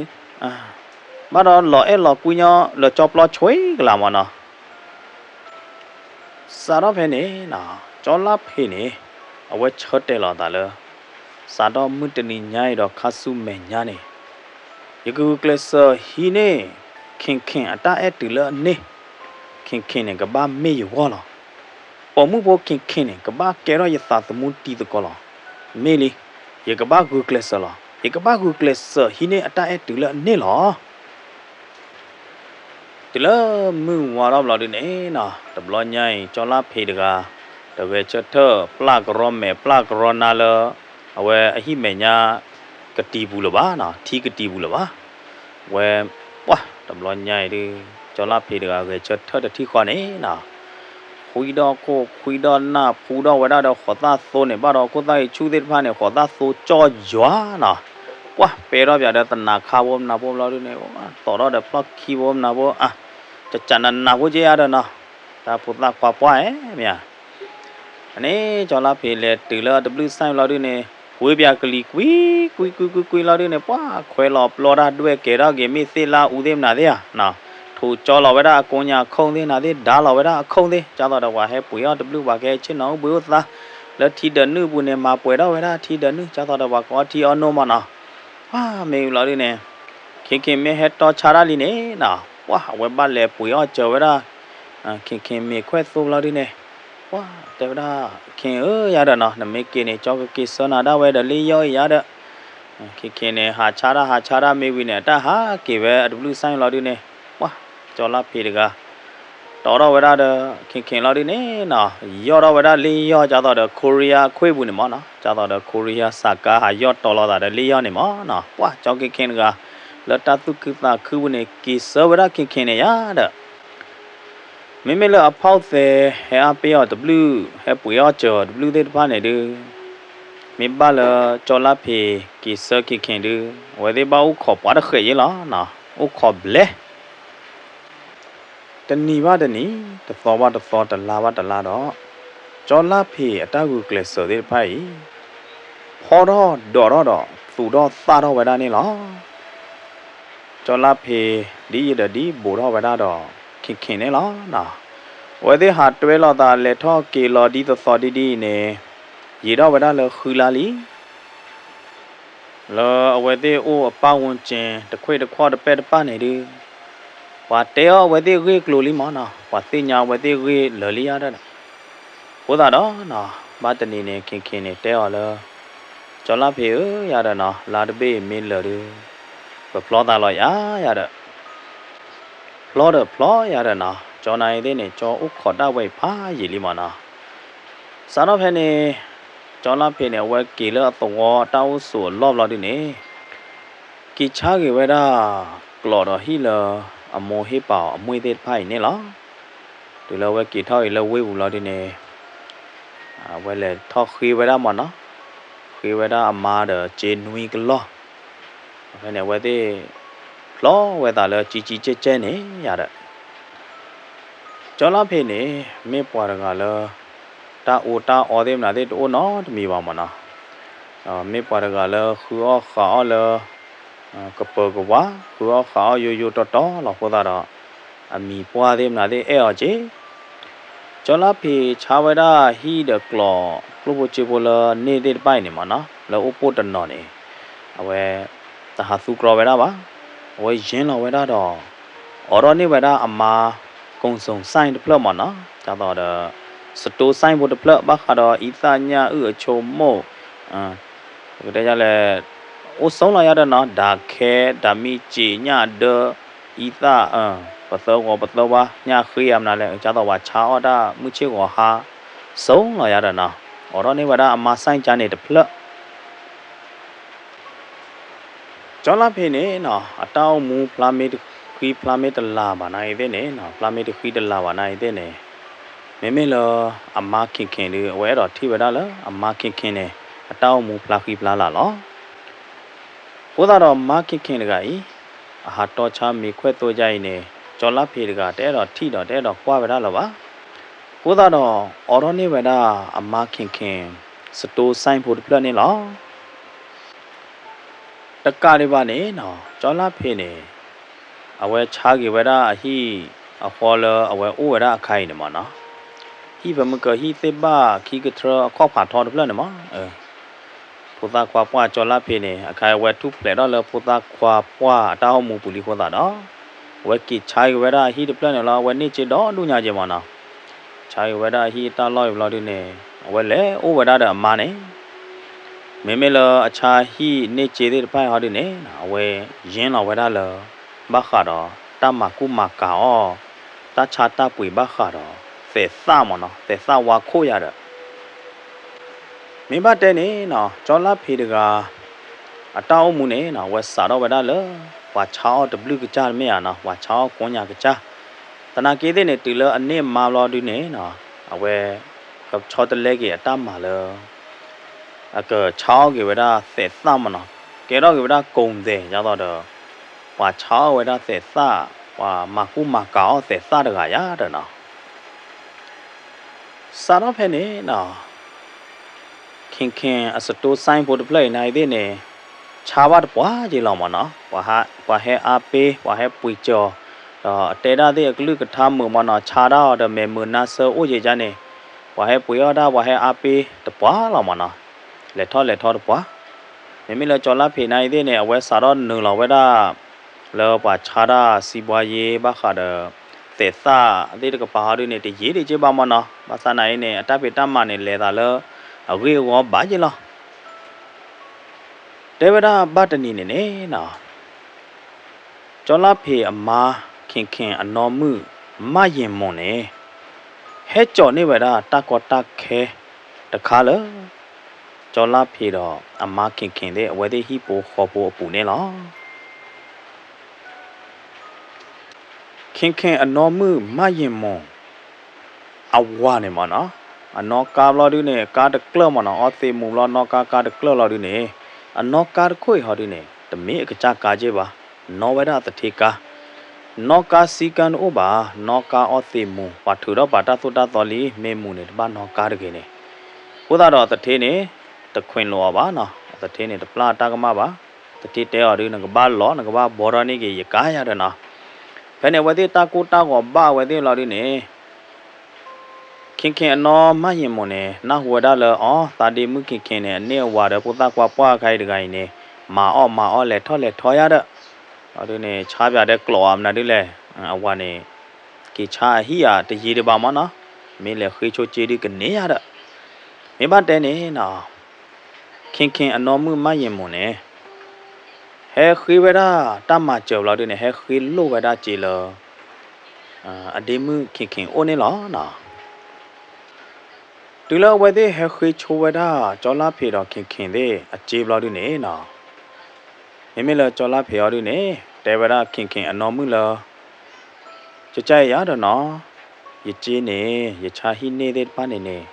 ဘၣ်ဒီးလီၤအဲၣ်လီၤကွံညီလၢကၠီပျီဆွ့ကလးမးနီၤ. စးထီၣ်ဖဲန့ၣ်နီၤ ကၠီလါဖ့းန့ၣ် အဝဲဆၢတဲာ်လီၤအသးလၢ စးထီၣ်မုၢ်တနံၤညါအံၤဒီးခါဆူမဲာ်ညါန့ၣ် ယကဂုာ်ကျဲးစၢးဟံးန့ၢ် ခ့ၣ်ခ့ၣ်အတၢ်အဲၣ်တုၤလၢအန့ၢ်, ခ့ၣ်ခ့ၣ်န့ၣ် ကဘၣ်မ့ၢ်ယဂီၢ်လီၤ. ပိာ်မုၣ်ဖိခ့ၣ်ခ့ၣ်န့ၣ် ကဘၣ်ကဲထီၣ်ယသးသမူတံၤသကိးလီၤ. မ့ၢ်လံ, ယကဘၣ်ဂုာ်ကျဲးစၢးလီၤ. ယကဘၣ်ဂုာ်ကျဲးစၢးဟံးန့ၢ်အတၢ်အဲၣ်တုၤလၢအန့ၢ်လီၤ. တုၤလၢမုၢ်ဝါထီၣ်ဘျီဒုန့ၣ်နီၤ တဘျီညါအံၤ ကၠီလါဖ့းတဂၤ တဂဲၤဆၢထၢၣ်ပျၢ်ကရီမဲာ်ပျၢ်ကရီနါလၢ အဝဲအဟံၣ်မဲာ်ညါ ကတံၤပူၤလၢၤဘၣ်နီၤ, ထံကတံၤပူၤလၢၤဘၣ်. ဝဲ ပှၢ် တဘျီညါအံၤဒု ကၠီလါဖ့းတဂၤ ဂဲၤဆၢထၢၣ်တထံၣ်ဃီန့ၣ်နီၤ ခွံဒီၣ်ခိၣ်ခွံဒီၣ်နၢ် ဖှူထီၣ်ဝဲဒၣ်ဒီးဃိးသၣ်သိန့ၣ် ဘၣ်ဒီးခိၣ်သၣ်ဂံၢ်ဆူၣ်သ့ၣ်တဖၣ်န့ၣ် ဃိးသၣ်သိကၠီၣ်ယွၤနီၤ. ပှၢ် ပဲထီၣ်ပၠးဒီးသနၤခါဖိမနၤဖိဘျီဒုန့ၣ် သိးထီၣ်ဒီးဖျီၣ်ခံဖိမနၤဖိ အါ ကကနးနးဖိက့ယါဒီးနီၤ. တၢ်ဖိသၣ်ခွါပှၢ်အဲၣ် မ့ၢ်ဧါ. အန့ၣ် ကၠီလါဖ့းလဲၤတုၤလၢအတဘျုးစဲဘျီဒုန့ၣ် ကွံပၠးကလံၤကွံ ကွံကွံကွံကွံလီၤဒုန့ၣ် ပှၢ် ခွဲးလီၤပျီတၢ်ဒွဲၣ်ကဲၤထီၣ်က့ၤ မ့ၢ်သ့ၣ်လါအူသ့ၣ်မနၤသ့ၣ်ဧါနီၤ. ထိးကၠီလီၤဝဲဒၣ်အကိညါအခိၣ်သ့ၣ်နၤသ့ၣ် ဒါလီၤဝဲဒၣ်အခိၣ်သ့ၣ် ကၢ်သိးဒီးပှၤဟဲပှ့ၤအီၣ်တဘျုး ပှၤကဟဲဆ့ၣ်နီၤအိၣ်ဘှံးအိၣ်သါ လၢထံဒၢးနုၢ်ပူၤန့ၣ် မၤပှဲၤထီၣ်ဝဲဒၣ်ထံဒၢးနုၢ် ကၢ်သိးဒီးပှၤကအီထံအီနိမးနီၤ. ပှၢ် မ့ၢ်ဝံၤလီၤဒုန့ၣ် ခ့ၣ်ခ့ၣ်မ့ၢ်ဟဲတီဆါတၢ်လံန့ၣ်နီၤ ပှၢ် အဝဲဘၣ်လဲၤပှ့ၤအီၣ်စၢၤဝဲဒၣ် ခ့ၣ်ခ့ၣ်မ့ၤခွဲၣ်သိဘျီဒုန့ၣ် ပှၢ် တဲဝဲဒၣ် ခ့ၣ်ဧၢ ယါဒီးနီၤ နမ့ၢ်က့ၤန့ၣ် ကၠီကက့ၤဆှၢနၤဒၣ်ဝဲဒီးလ့ယီၢ်အံၤယါဒီး ခ့ၣ်ခ့ၣ်န့ၣ် ဟးဆါတၢ်ဟးဆါတၢ်မ့ၢ်ဝံၤန့ၣ် အတၢ်ဟးက့ၤဝဲအတဘျုးစဲဘျီဒုန့ၣ် ပှၢ် ကၠီလါဖ့းတဂၤ တီထီၣ်ဝဲဒၣ်ဒီး ခ့ၣ်ခ့ၣ်လီၤဒုန့ၣ်နီၤ ယီၢ်ထီၣ်ဝဲဒၣ်လ့ယီၢ် ကၢ်သိးဒီး ခိရံယါ အခွ့ၣ်ပူၤန့ၣ်မးနီၤ ကၢ်သိးဒီး ခိရံယါ စးကါဟးယီၢ်တီလီၤသးဒီးလ့ယီၢ်န့ၣ်မးနီၤ ပှၢ် ကၠီခ့ၣ်ခ့ၣ်တဂၤ လၢတၢ်သူၣ်ခုသးခုပူၤန့ၣ် က့ၤဆှၢဝဲဒၣ်ခ့ၣ်ခ့ၣ်န့ၣ်ယါဒီး မ့မ့ၢ်လၢအဖီၣ်သဲး ဟဲအါပ့ၢ်အီၤတဘျုး ဟဲပှ့ၤအီၣ်စၢၤအီၤတဘျုးသ့ၣ်တဖၣ်န့ၣ်ဒု မ့ၢ်ဘၣ်လၢကၠီလါဖ့းက့ၤဆှၢခ့ၣ်ခ့ၣ်ဒု အဝဲသ့ၣ်ဘၣ်အိၣ်ခိးပှၤတဃဲးယ့လီၤနီၤ အိၣ်ခိးဘျဲ တနံၤဘၣ်တနံၤ တသီဘၣ်တသီ တလါဘၣ်တလါဒီး ကၠီလါဖ့းအတၢ်ဂုာ်ကျဲးစၢးသ့ၣ်တဖၣ်အံၤ ဖီထီၣ်ဒိးထီၣ်ဒီး သူၣ်ထီၣ်သၣ်ထီၣ်ဝဲဒၣ်န့ၣ်လီၤ. ကၠီလါဖ့း ဒ်ယံာ်ဒီးဒ်ဘူးထီၣ်ဝဲဒၣ်ဒီး ခ့ၣ်ခ့ၣ်န့ၣ်လီၤနီၤ. အဝဲသ့ၣ်ဟးတွဲလိာ်သး လဲၤထီၣ်က့ၤလီၤဒ်သိးသိးဒ်ဒ်အံၤန့ၣ် ယံာ်ထီၣ်ဝဲဒၣ်လၢဃုလါလံ လၢအဝဲသ့ၣ်အိၣ်အပၢ်ဝူကၠ့ တခွ့ၣ်တခီၣ်တပဲၢ်တပၢ်န့ၣ်ဒု ပှၤတဲအီၤအဝဲသ့ၣ်ဂ့ၢ်ကျိၤလံမးနီၤ, ပှၤသ့ၣ်ညါအဝဲသ့ၣ်ဂ့ၢ်လၢာ်လံယါဒီး, အဃိသတးဒီးနီၤ, ဘၣ်တနံၤန့ၣ် ခ့ၣ်ခ့ၣ်န့ၣ်တဲအီၤလၢ, ကၠီလါဖ့းဧၢ ယါဒီးနီၤ, လါတဘ့ၣ်အံၤမ့ၢ်လၢာ်ဒုး, ပဖျီသးလီၤယါယါဒီး ဖျီဒီးဖျီယါဒီးနီၤ, ကၠီနၤအံၤသ့ၣ်န့ၣ် ကၠီအိၣ်ခိးတၢ်ဝဲအံၤဖးယံာ်လံမးနီၤ, စးထီၣ်ဖဲန့ၣ် ကၠီလါဖ့းန့ၣ် အဝဲက့ၤလၢအသဝီတၢ်အိၣ်ဆိးအလီၢ်ဘျီဒုန့ၣ်, က့ၤဆါက့ၤဝဲဒၣ် ကျိးဒီးဟံၣ်လၢ အမိၢ်ဟ့ၣ်ပာ်အီၤအမှ့ၢ်သ့ၣ်တဖၣ်အံၤန့ၣ်လီၤ. တုၤလၢအဝဲက့ၤထီၣ်က့ၤလၢဝ့ၢ်ပူၤလီၤဒုန့ၣ် အဝဲလဲၤထီၣ်ဃ့ဝဲဒၣ်မးနီၤ, ဃ့ဝဲဒၣ်အမါဒီးကၠ့နွံကလီၢ်, ဖဲန့ၣ် အဝဲသ့ၣ် ဖျီဝဲသးလၢကၠံကၠံကၠဲၣ်ကၠဲၣ်န့ၣ်ယါဒီး ကၠီလါဖ့းန့ၣ် မ့ၢ်ပှၤတဂၤလၢ တၢ်အီၣ်တၢ်အီသ့ၣ်မနုၤသ့ၣ်တအိၣ်နီတမံၤဘၣ်မးနီၤ, မ့ၢ်ပှၤတဂၤလၢဃုအီၣ်ဃးအီၣ်လၢ ကပၢၤကဝါ ဃုအီၣ်ဃးအီၣ်ယိယိတီတီလီၤအဃိသတးဒီး အမံၤပှၢ်သ့ၣ်မနုၤသ့ၣ်အဲၣ်အီၤက့ၤ ကၠီလါဖ့းဆါဝဲဒၣ်ဟံၣ်ဒီးကျိး ကျိၣ်ဖိစ့ဖိလၢန့ၢ်သ့ၣ်တဖၣ်အံၤန့ၣ်မးနီၤ, လၢအိၣ်ပိၣ်တနီၤန့ၣ် အဝဲ တဟးသူကြီဝဲဒၣ်ဘၣ်, အဝဲယ့လီၤဝဲဒၣ်ဒီး အိးထီၣ်န့ၢ်ဝဲဒၣ်အမါ ကိၣ်စိၣ်စဲၣ်တဖျၢၣ်မးနီၤ, ဒ်သိးဒီး စတိစဲၣ်ဖိတဖျၢၣ် ဘၣ်ဃးဒီးအံသၣ်ညၣ်အုၣ်အဆိကမိၣ် ပကတဲလဲၣ် အိၣ်ဆိလီၤယါဒီးနီၤ, ဒၣ်ခဲ ဒၣ်မံစံာ်ညၣ်ဒၢ အံသၣ် ပသၢဂီၤပသၢဝါ ညၣ်ဃ့အမနုၤလဲၣ် ဒ်သိးပှၤဆါအီၣ်တၢ်မုၢ်ဆ့ၣ်ဂီၤဟါ ဆိလီၤယါဒီးနီၤ, အိးထီၣ်န့ၢ်ဝဲဒၣ်အမါစဲၣ်ကါန့ၣ်တဖျၢၣ် ကၠီလါဖ့းန့ၣ်နီၤ အတၢ်အိၣ်မူဖျါမ့ၢ်တဃံဖျါမ့ၢ်တလၤဘၣ်နၤအံၤသ့ၣ်န့ၣ်နီၤ ဖျါမ့ၢ်တဃံတလၤဘၣ်နၤအံၤသ့ၣ်န့ၣ် မ့မ့ၢ်လၢအမါခ့ၣ်ခ့ၣ်ဒုး အဝဲအဲၣ်ဒိးထံၣ်ဝဲဒၣ်လၢအမါခ့ၣ်ခ့ၣ်န့ၣ် အတၢ်အိၣ်မူဖျါဃံဖျါလၤလီၤ. အဃိသတးဒီးမါခ့ၣ်ခ့ၣ်တဂၤအံၤ အဟးတီဆါမ့ၤခွဲၣ်သိယါအံၤန့ၣ် ကၠီလါဖ့းတဂၤ တအဲၣ်ဒိးထံၣ်ဒီးတအဲၣ်ဒိးကွၢ်ဝဲဒၣ်လၢၤဘၣ်. အဃိသတးဒီး အိးထီၣ်န့ၢ်ဝဲဒၣ်အမါခ့ၣ်ခ့ၣ် စတိစဲၣ်ဖိတဖျၢၣ်န့ၣ်လီၤ. တကးဒံးဘၣ်န့ၣ်နီၤ ကၠီလါဖ့းန့ၣ် အဝဲဆါက့ၤဝဲဒၣ်အဟံၣ်အဃီလၢအဝဲအိၣ်ဝဲဒၣ်အခါအံၤန့ၣ်မ့ၢ်နီၤ, ဟံၣ်ဖဲမုၢ်ကၢၤဟံၣ်သ့ၣ်ဘၣ်ခံကထြၢအခီၣ်ဖးထီတဖျၢၣ်န့ၣ်မ့ၢ် ဖိသၣ်ခွါပှၢ်ကၠီလါဖ့းန့ၣ် အခါအံၤအဝဲထူၣ်ဖျဲးထီၣ်လၢဖိသၣ်ခွါပှၢ်အတၢ်အိၣ်မူပူၤလံအဃိသတးဒီး အဝဲက့ၤဆါက့ၤဝဲဒၣ်အဟံၣ်တဖျၢၣ်န့ၣ်လီၤ. အဝဲန့ၢ်စ့ဒီဒူၣ်ညါက့ၤမ့ၢ်နီၤ, ဆါက့ၤဝဲဒၣ်အဟံၣ်အတၢ်လီၢ်အံၤဘျီဒုန့ၣ် အဝဲလဲၤအိၣ်ဝဲဒၣ်ဒီးအမါန့ၣ် မ့မ့ၢ်လၢအဆါဟံၣ်န့ၢ်စ့သ့ၣ်တဖၣ်ဟီဒုန့ၣ် အဝဲယ့ၢ်လီၤဝဲဒၣ်လၢ ဘၣ်ဃးဒီးတၢ်မၤကူၣ်မၤကၤအီၤ, တၢ်ဆါတၢ်ပှ့ၤဘၣ်ဃးဒီး သဲးသၣ်မ့ၢ်နီၤ, သဲးသၣ်ဝါခိၣ်ယါဒီး မ့ၢ်ဘၣ်တဲန့ၣ်နီၤ ကၠီလါဖ့းတဂၤ အတၢ်အိၣ်မူန့ၣ်နီၤ အဝဲစးထီၣ်ဝဲဒၣ်လၢ ပှၤဆါအီၣ်တဘျုးကစၢ်တမ့ၢ်ဧါနီၤ, ပှၤဆါအီၣ်ကိညါကစၢ်, သနာ်က့သ့ၣ်န့ၣ် တုၤလၢအန့ၢ်အမါဘျီဒုန့ၣ်နီၤ အဝဲ ကဆီတလဲက့ၤအတၢ်မၤလၢ အကဆါအီၣ်က့ၤဝဲဒၣ်သဲးသၣ်မ့ၢ်နီၤ, ကဲထီၣ်က့ၤဝဲဒၣ်ကိၣ်သဲး ဒ်သိးဒီး ပှၤဆါအီၣ်ဝဲဒၣ်သဲးသၣ်, ပှၤမၤကူၣ်မၤကၤအီၣ်သဲးသၣ်တဂၤယါဒီးနီၤ စးထီၣ်ဖဲန့ၣ်နီၤ ခ့ၣ်ခ့ၣ်အစတိစဲၣ်ဖိတဖျၢၣ်အံၤနၤအံၤသ့ၣ်န့ၣ် ဆါဘၣ်တပှၢ်က့ၤလီၤမ့ၢ်နီၤ, ပှၤဟဲအါပ့ၤ ပှၤဟဲပှ့ၤကၠီၤ, ဒီးတဲဒၣ်သ့ၣ်အကလုၢ်ကထါမုာ်မ့ၢ်နီၤ, ဆါဒၣ်အီၤဒီးမဲာ်မုာ်နါဆၢအိၣ်ယံာ်ယါန့ၣ်, ပှၤဟဲပှ့ၤအီၣ်ဒၣ် ပှၤဟဲအါပ့ၤတပှၢ်လီၤမ့ၢ်နီၤ, လဲၤထီၣ်လဲၤထီတပှၢ် မ့မ့ၢ်လၢကၠီလါဖ့းနၤအံၤသ့ၣ်န့ၣ် အဝဲစးထီၣ်နုာ်လီၤဝဲဒၣ် လၢပှၤဆါတၢ်စံးဘှါယ့ဘၣ်ဃးဒီး သဲးသၣ်သ့ၣ်တကပၤဟီဒုန့ၣ် တယံာ်ဒံးက့ဘၣ်မ့ၢ်နီၤ, ဘၣ်ဆၣ်နၤအံၤန့ၣ် အတၢ်ဖံးတၢ်မၤန့ၣ် လဲၤသးလၢအဂ့ၢ်အဂီၢ်ဘၣ်ယ့လီၤ. တဲဝဲဒၣ်ဘၣ်တနံၤန့ၣ်န့ၣ်နီၤ ကၠီလါဖ့းအမါ ခ့ၣ်ခ့ၣ်အနီၢ်မုၣ်မၣ်ယ့ၣ်မူၣ်န့ၣ် ဟဲကၠီၤန့ၢ်ဝဲဒၣ်တၢ်ကီတၢ်ခဲတခါလၢ ကၠီလါဖ့းဒီးအမါခ့ၣ်ခ့ၣ်သ့ၣ် အဝဲသ့ၣ်ဟံၣ်ဖိဃီဖိအပူၤန့ၣ်လီၤ. ခ့ၣ်ခ့ၣ်အနီၢ်မုၣ်မၣ်ယ့ၣ်မူၣ် အဝၤန့ၣ်မ့ၢ်နီၤ, အနီၢ်ကါဘျီဒုန့ၣ် ကါတကျၢၢ်မ့ၢ်နီၤ, အီသံးမူၤဘျီ နီၢ်ကါကါတကျၢၢ်လီၤဒုန့ၣ်, အနီၢ်ကါတခိၣ်အံၤဟီဒုန့ၣ် တမ့ၢ်အကစၢ်ကါက့ဘၣ်, နီၣ်ဝဲဒၣ်သထ့ကါ, နီၣ်ကါစံကၢၣ်တအိၣ်ဘၣ်, နီၣ်ကါအီသံးမူၤ, ပှၤထုးထီၣ်ပာ်တၢ်သိၣ်တၢ်သီလံ မ့ၢ်မူၤန့ၣ် တဘၣ်နီၢ်ကါတဂ့ၤန့ၣ်, အဃိသတးဒီးသထ့န့ၣ် တခွဲးလိာ်အီၤဘၣ်နီၤ, သထ့န့ၣ် တပျၢ်တၢ်ကမၣ်ဘၣ်, သထ့တဲအီၤဒု နကဘၣ်လီၤ နကဘၣ်ဘှီထီၣ်န့ၢ်က့ၤယကါယၤဒီးနီၤ, ဖဲန့ၣ် အဝဲသ့ၣ်တၢ်ကိၢ်တၢ်ဂီၤဘၣ်ဝဲသ့ၣ်လီၤဒုန့ၣ် ခ့ၣ်ခ့ၣ်အနီၢ်မၢ်ယ့ၣ်မိၢ်န့ၣ် နၢ်ဟူဝဲဒၣ်လၢ အီ သးဒ့မုၣ်ခ့ၣ်ခ့ၣ်န့ၣ် အန့ၢ်အဝၤဒီးဖိသၣ်ခွါပှၢ်အခါအံၤတဂၤအံၤန့ၣ် မၤအီၣ်မၤအီၣ်လဲၤထီၣ်လဲၤထီယါဒီး, အီၤဒုန့ၣ် ဆါပၠးဒဲးကျိးအီၤမနုၤဒ်လဲၣ်, အဝၤန့ၣ် က့ၤဆါအဟံၣ်ဧါတယံာ်ဒံးဘၣ်မနီၤ, မ့ၢ်လဲၤဃ့ဆိက့ဒုကန့ၢ်ယါဒီး, မ့ၢ်ဘၣ်တဲန့ၣ်နီၤ ခ့ၣ်ခ့ၣ်အနီၢ်မုၣ်မၢ်ယ့ၣ်မိၢ်န့ၣ် ဟဲဃ့ဝဲဒၣ်တၢ်မၤစၢၤဘျီဒုန့ၣ် ဟဲဃ့လိၢ်ဝဲဒၣ်စ့လၢ အဒ့မုၣ်ခ့ၣ်ခ့ၣ်အိၣ်န့ၣ်လီၤနီၤ. တုၤလၢအဝဲသ့ၣ်ဟဲဃ့ဆိဝဲဒၣ် ကၠီလါဖ့းဒီးခ့ၣ်ခ့ၣ်သ့ၣ်အစ့ဘျီဒုန့ၣ်နီၤ, မ့မ့ၢ်လၢကၠီလါဖ့းအီၤဒုန့ၣ် တဲဝဲဒၣ်ခ့ၣ်ခ့ၣ်အနီၢ်မုၣ်လၢ ကကၢ်အံၤယါဒီးနီၤ, ယစ့န့ၣ် ယဆါဟံၣ်န့ၢ်သ့ၣ်တဖၣ်န့ၣ်န့ၣ်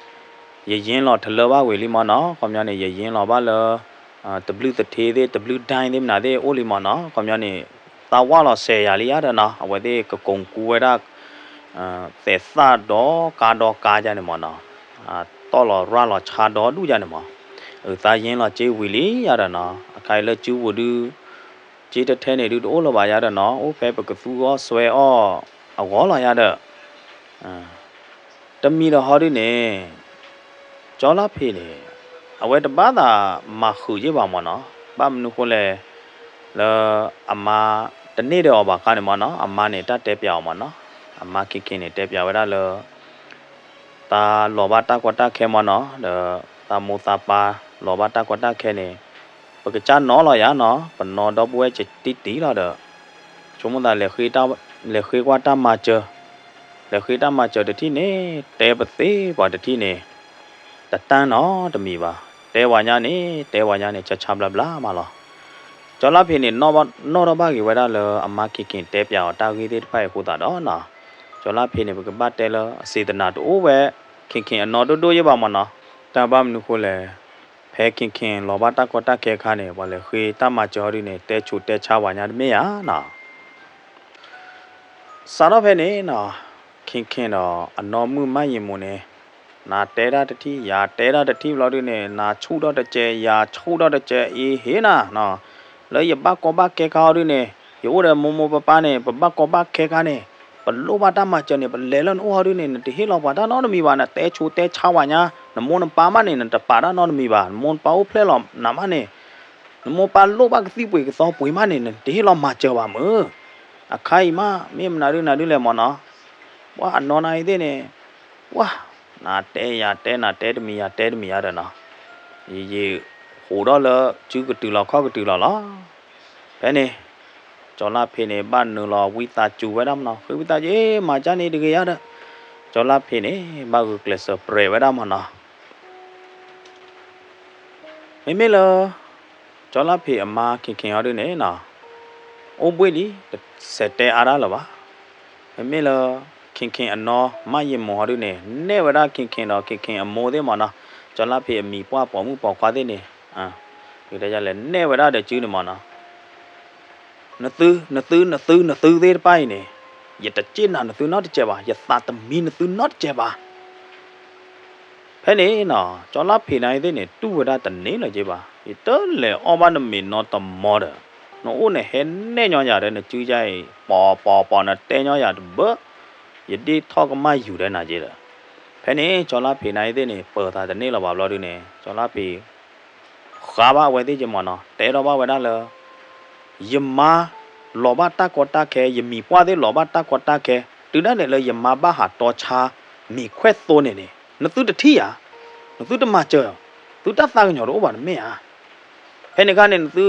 ယယ့လီၤတလၢဘၣ်ဝံၤလံမနီၤ, ခီပညီန့ၣ် ယယ့လီၤဘၣ်လၢ တဘျုးသထ့သ့ၣ် တဘျုးဒၣ်သ့ၣ်မနုၤသ့ၣ်အိၣ်လံမနီၤ, ခီပညီန့ၣ် သးဝၢ်လီၤစဲးယၤလံယါဒီးနီၤ, အဝဲသ့ၣ်ကကိးကူဝဲဒၣ် သဲးသၣ်ဒီကါဒီကါယါန့ၣ်မနီၤ, တီၢ်လီၤရၢ်လီၤဆါဒီဒူၣ်ယါန့ၣ်မနီၤ, အသးယ့လီၤစ့ဝံၤလံယါဒီးနီၤ, အခါအံၤလၢစုပူၤဒု စ့တထဲန့ၣ်ဒုတအိၣ်လၢၤဘၣ်ယါဒီးနီၤ, အိၣ်ဖဲပကသူဂီၢ်စွဲအီၣ်အဂီၢ်လီၤယါဒီး တမံၤဒီးဟီဒုန့ၣ် ကၠီလါဖ့းန့ၣ် အဝဲတဘၣ်သးမၤဃုာ်ယ့ၢ်ဘၣ်မနီၤ, ဘၣ်မနုၤဃိလဲၣ် လၢအမါတန့ၢ်ဒီးအီၤဘၣ်ခါန့ၣ်မနီၤ, အမါန့ၣ်တၢ်တဲပၠးအီၤမနီၤ, အမါခ့ၣ်ခ့ၣ်န့ၣ်တဲပၠးဝဲဒၣ်လၢ သးလီၤဘၣ်တၢ်ကီတၢ်ခဲမနီၤ, ဒီးသးမိၢ်သးပၢ်လီၤဘၣ်တၢ်ကီတၢ်ခဲန့ၣ် ပကစၢ်နီၤလီၤယါနီၤ, ပနီၤဒီပုၢ်ဝဲၢ်စတံတံလီၤဒီး ဆိကမိၣ်သး လဲၤဃ့ကွၢ်တၢ်မၤစၢၤ, လဲၤဃ့တၢ်မၤစၢၤတထံၣ်န့ၣ် တဲပသ့ပှၤတထံၣ်န့ၣ် တတၢ်နီတမံၤဘၣ်, တဲဝဲညါန့ၣ် တဲဝဲညါန့ၣ် ဆါဆါဘျါဘျါမးလီၤ. ကၠီလါဖ့းန့ၣ် နီၣ်ထီၣ်ဘၣ်က့ၤဝဲဒၣ်လၢအမါခ့ၣ်ခ့ၣ်တဲပၠးအီၤတၢ်ဂ့ၢ်သ့ၣ်တဖၣ်အံၤအဃိသတးဒီးနီၤ, ကၠီလါဖ့းန့ၣ် ပကဘၣ်တဲလၢအစံးသနာ်တအိၣ်ဝဲ ခ့ၣ်ခ့ၣ်အနီၢ်ဒိၣ်ဒိၣ်ယဲၢ်ဘၣ်မၢ်နီၤ, တၢ်ဘၣ်မနုၤဃိလဲၣ်, ဖဲခ့ၣ်ခ့ၣ်လီၤဘၣ်တၢ်ကီတၢ်ခဲအခါန့ၣ် ပှၤလဲၤဃ့တၢ်မၤစၢၤအီၤဒုန့ၣ် တဲဆူးတဲဆါဝဲညါတမ့ၢ်ဧါနီၤ စးထီၣ်ဖဲန့ၣ်နီၤ, ခ့ၣ်ခ့ၣ်ဒီးအနီၢ်မုၣ်မၢ်ယံာ်မူၤန့ၣ်, နၤတဲဒၣ်တထံၣ် ယၤတဲဒၣ်တထံၣ်ဘျီဒုန့ၣ် နၤဆူၣ်ထီၣ်တကဲး ယၤဆူၣ်ထီၣ်တကဲး အံၤဟ့ၣ်နၤနီၤ, လၢယဘၣ်ကီဘၣ်ခဲခါအီၤဒုန့ၣ် ယအိၣ်ဒီးမိၢ်မိၢ်ပၢ်ပၢ်န့ၣ် ပဘၣ်ကီဘၣ်ခဲခါန့ၣ် ပလိၣ်ဘၣ်တၢ်မၤစၢၤန့ၣ် ပလဲၤလၢနအိၣ်ဟီဒုန့ၣ် နတဟ့ၣ်လီၤပှၤတၢ်နီတမံၤဘၣ် နတဲဆူးတဲဆါဝဲညါ နမိၢ်နပၢ်မးန့ၣ် နတပာ်တၢ်နီတမံၤဘၣ် နမိၢ်နပၢ်အိၣ်ဖျဲၣ်လီၤနၤမးန့ၣ် နမိၢ်ပၢ်လိၣ်ဘၣ်ကသံၣ်ပှ့ၤကသီပှ့ၤမးန့ၣ် နတဟ့ၣ်လီၤမၤစၢၤဘၣ်မုၢ်, အခါအံၤမး မ့ၢ်မနုၤဒုနၤဒုလဲၣ်မၢ်နီၤ, ပှၤအနီၢ်နၤအံၤသ့ၣ်န့ၣ်, ပှၤ, နၤတဲယၤတဲ နၤတဲတမံၤယၤတဲတမံၤယၤဒီးနီၤ, ယယံာ်ဟူးထီၣ်လၢ စုကတုၤလီၤခီၣ်ကတုၤလီၤလီၤ. ဖဲန့ၣ် ကၠီလါဖ့းန့ၣ် ဘၣ်နုာ်လီၤဝံသးစူၤဝဲဒၣ်မၢ်နီၤ, ဃ့ဝံသးစူၤ မၤကၢ်န့ၣ်တဂ့ၤယါဒီး, ကၠီလါဖ့းန့ၣ် ဘၣ်ဂုာ်ကျဲးစၢးပြဲးဝဲဒၣ်မၢ်နီၤ မ့မ့ၢ်လၢ ကၠီလါဖ့းအမါခ့ၣ်ခ့ၣ်အီၤဒုန့ၣ်နီၤ, အိၣ်ဘှ့ၣ်လံ တစဲးတဲအါဒၣ်လၢၤဘၣ်. မ့မ့ၢ်လၢ ခ့ၣ်ခ့ၣ်အနီၢ်မၢ်ယံာ်မူၤအီၤဒုန့ၣ် နဲၣ်ဝဲဒၣ်ခ့ၣ်ခ့ၣ်ဒီးခ့ၣ်ခ့ၣ်အမိၢ်သ့ၣ်မၢ်နီၤ, ကၠီလါဖ့းအမံၤပှၢ်ပိာ်မုၣ်ပိာ်ခွါသ့ၣ်န့ၣ်, လဲၤ နဲၣ်ဝဲဒၣ်ဒီးစုန့ၣ်မၢ်နီၤ နသု နသု နသု နသုသ့ၣ်တဖၣ်အံၤန့ၣ်, ယတစ့ၣ်နၤနသုနီတစဲးဘၣ်, ယသးတမံနသုနီတစဲးဘၣ်. ဖဲန့ၣ်နီၤ ကၠီလါဖ့းနၤအံၤသ့ၣ်န့ၣ် တူၢ်ဝဲဒၣ်တန့ၢ်လၢၤက့ဘၣ်, ယတလဲၤအီၣ်ဘၣ်နမ့ၤနီတမီဒီး, နအိၣ်န့ၣ်ဟဲနဲၣ်ညီယၤဒီး နစုယါအံၤ ပိာ်ပိာ်ပိာ် နတဲညီယၤတဘၣ်, ယဒ့ၣ်ထီၣ်ကမၣ်ယူၤဒီးနၤက့ဒီး. ဖဲန့ၣ် ကၠီလါဖ့းနၤအံၤသ့ၣ်န့ၣ် ပၢၤသးတန့ၢ်လၢၤဘၣ်ဘျီဒုန့ၣ် ကၠီလါဖ့း ဃါဘၣ်အဝဲသ့ၣ်က့မၢ်နီၤ, တဲထီၣ်ဘၣ်ဝဲဒၣ်လၢ ယမါလီၤဘၣ်တၢ်ကီတၢ်ခဲ, ယမံၤပှၢ်သ့ၣ်လီၤဘၣ်တၢ်ကီတၢ်ခဲ, တုၤဒၣ်လဲာ်လၢယမါဘၣ်ဟးတီဆါ မံၤခွဲၣ်သိန့ၣ်န့ၣ် နသုတထံၣ်ဧါ, နသုတမၤစၢၤ, သုတၢ်သးကညီၤတအိၣ်ဘၣ်တမ့ၢ်ဧါ. ဖဲန့ၣ်အခါန့ၣ် နသု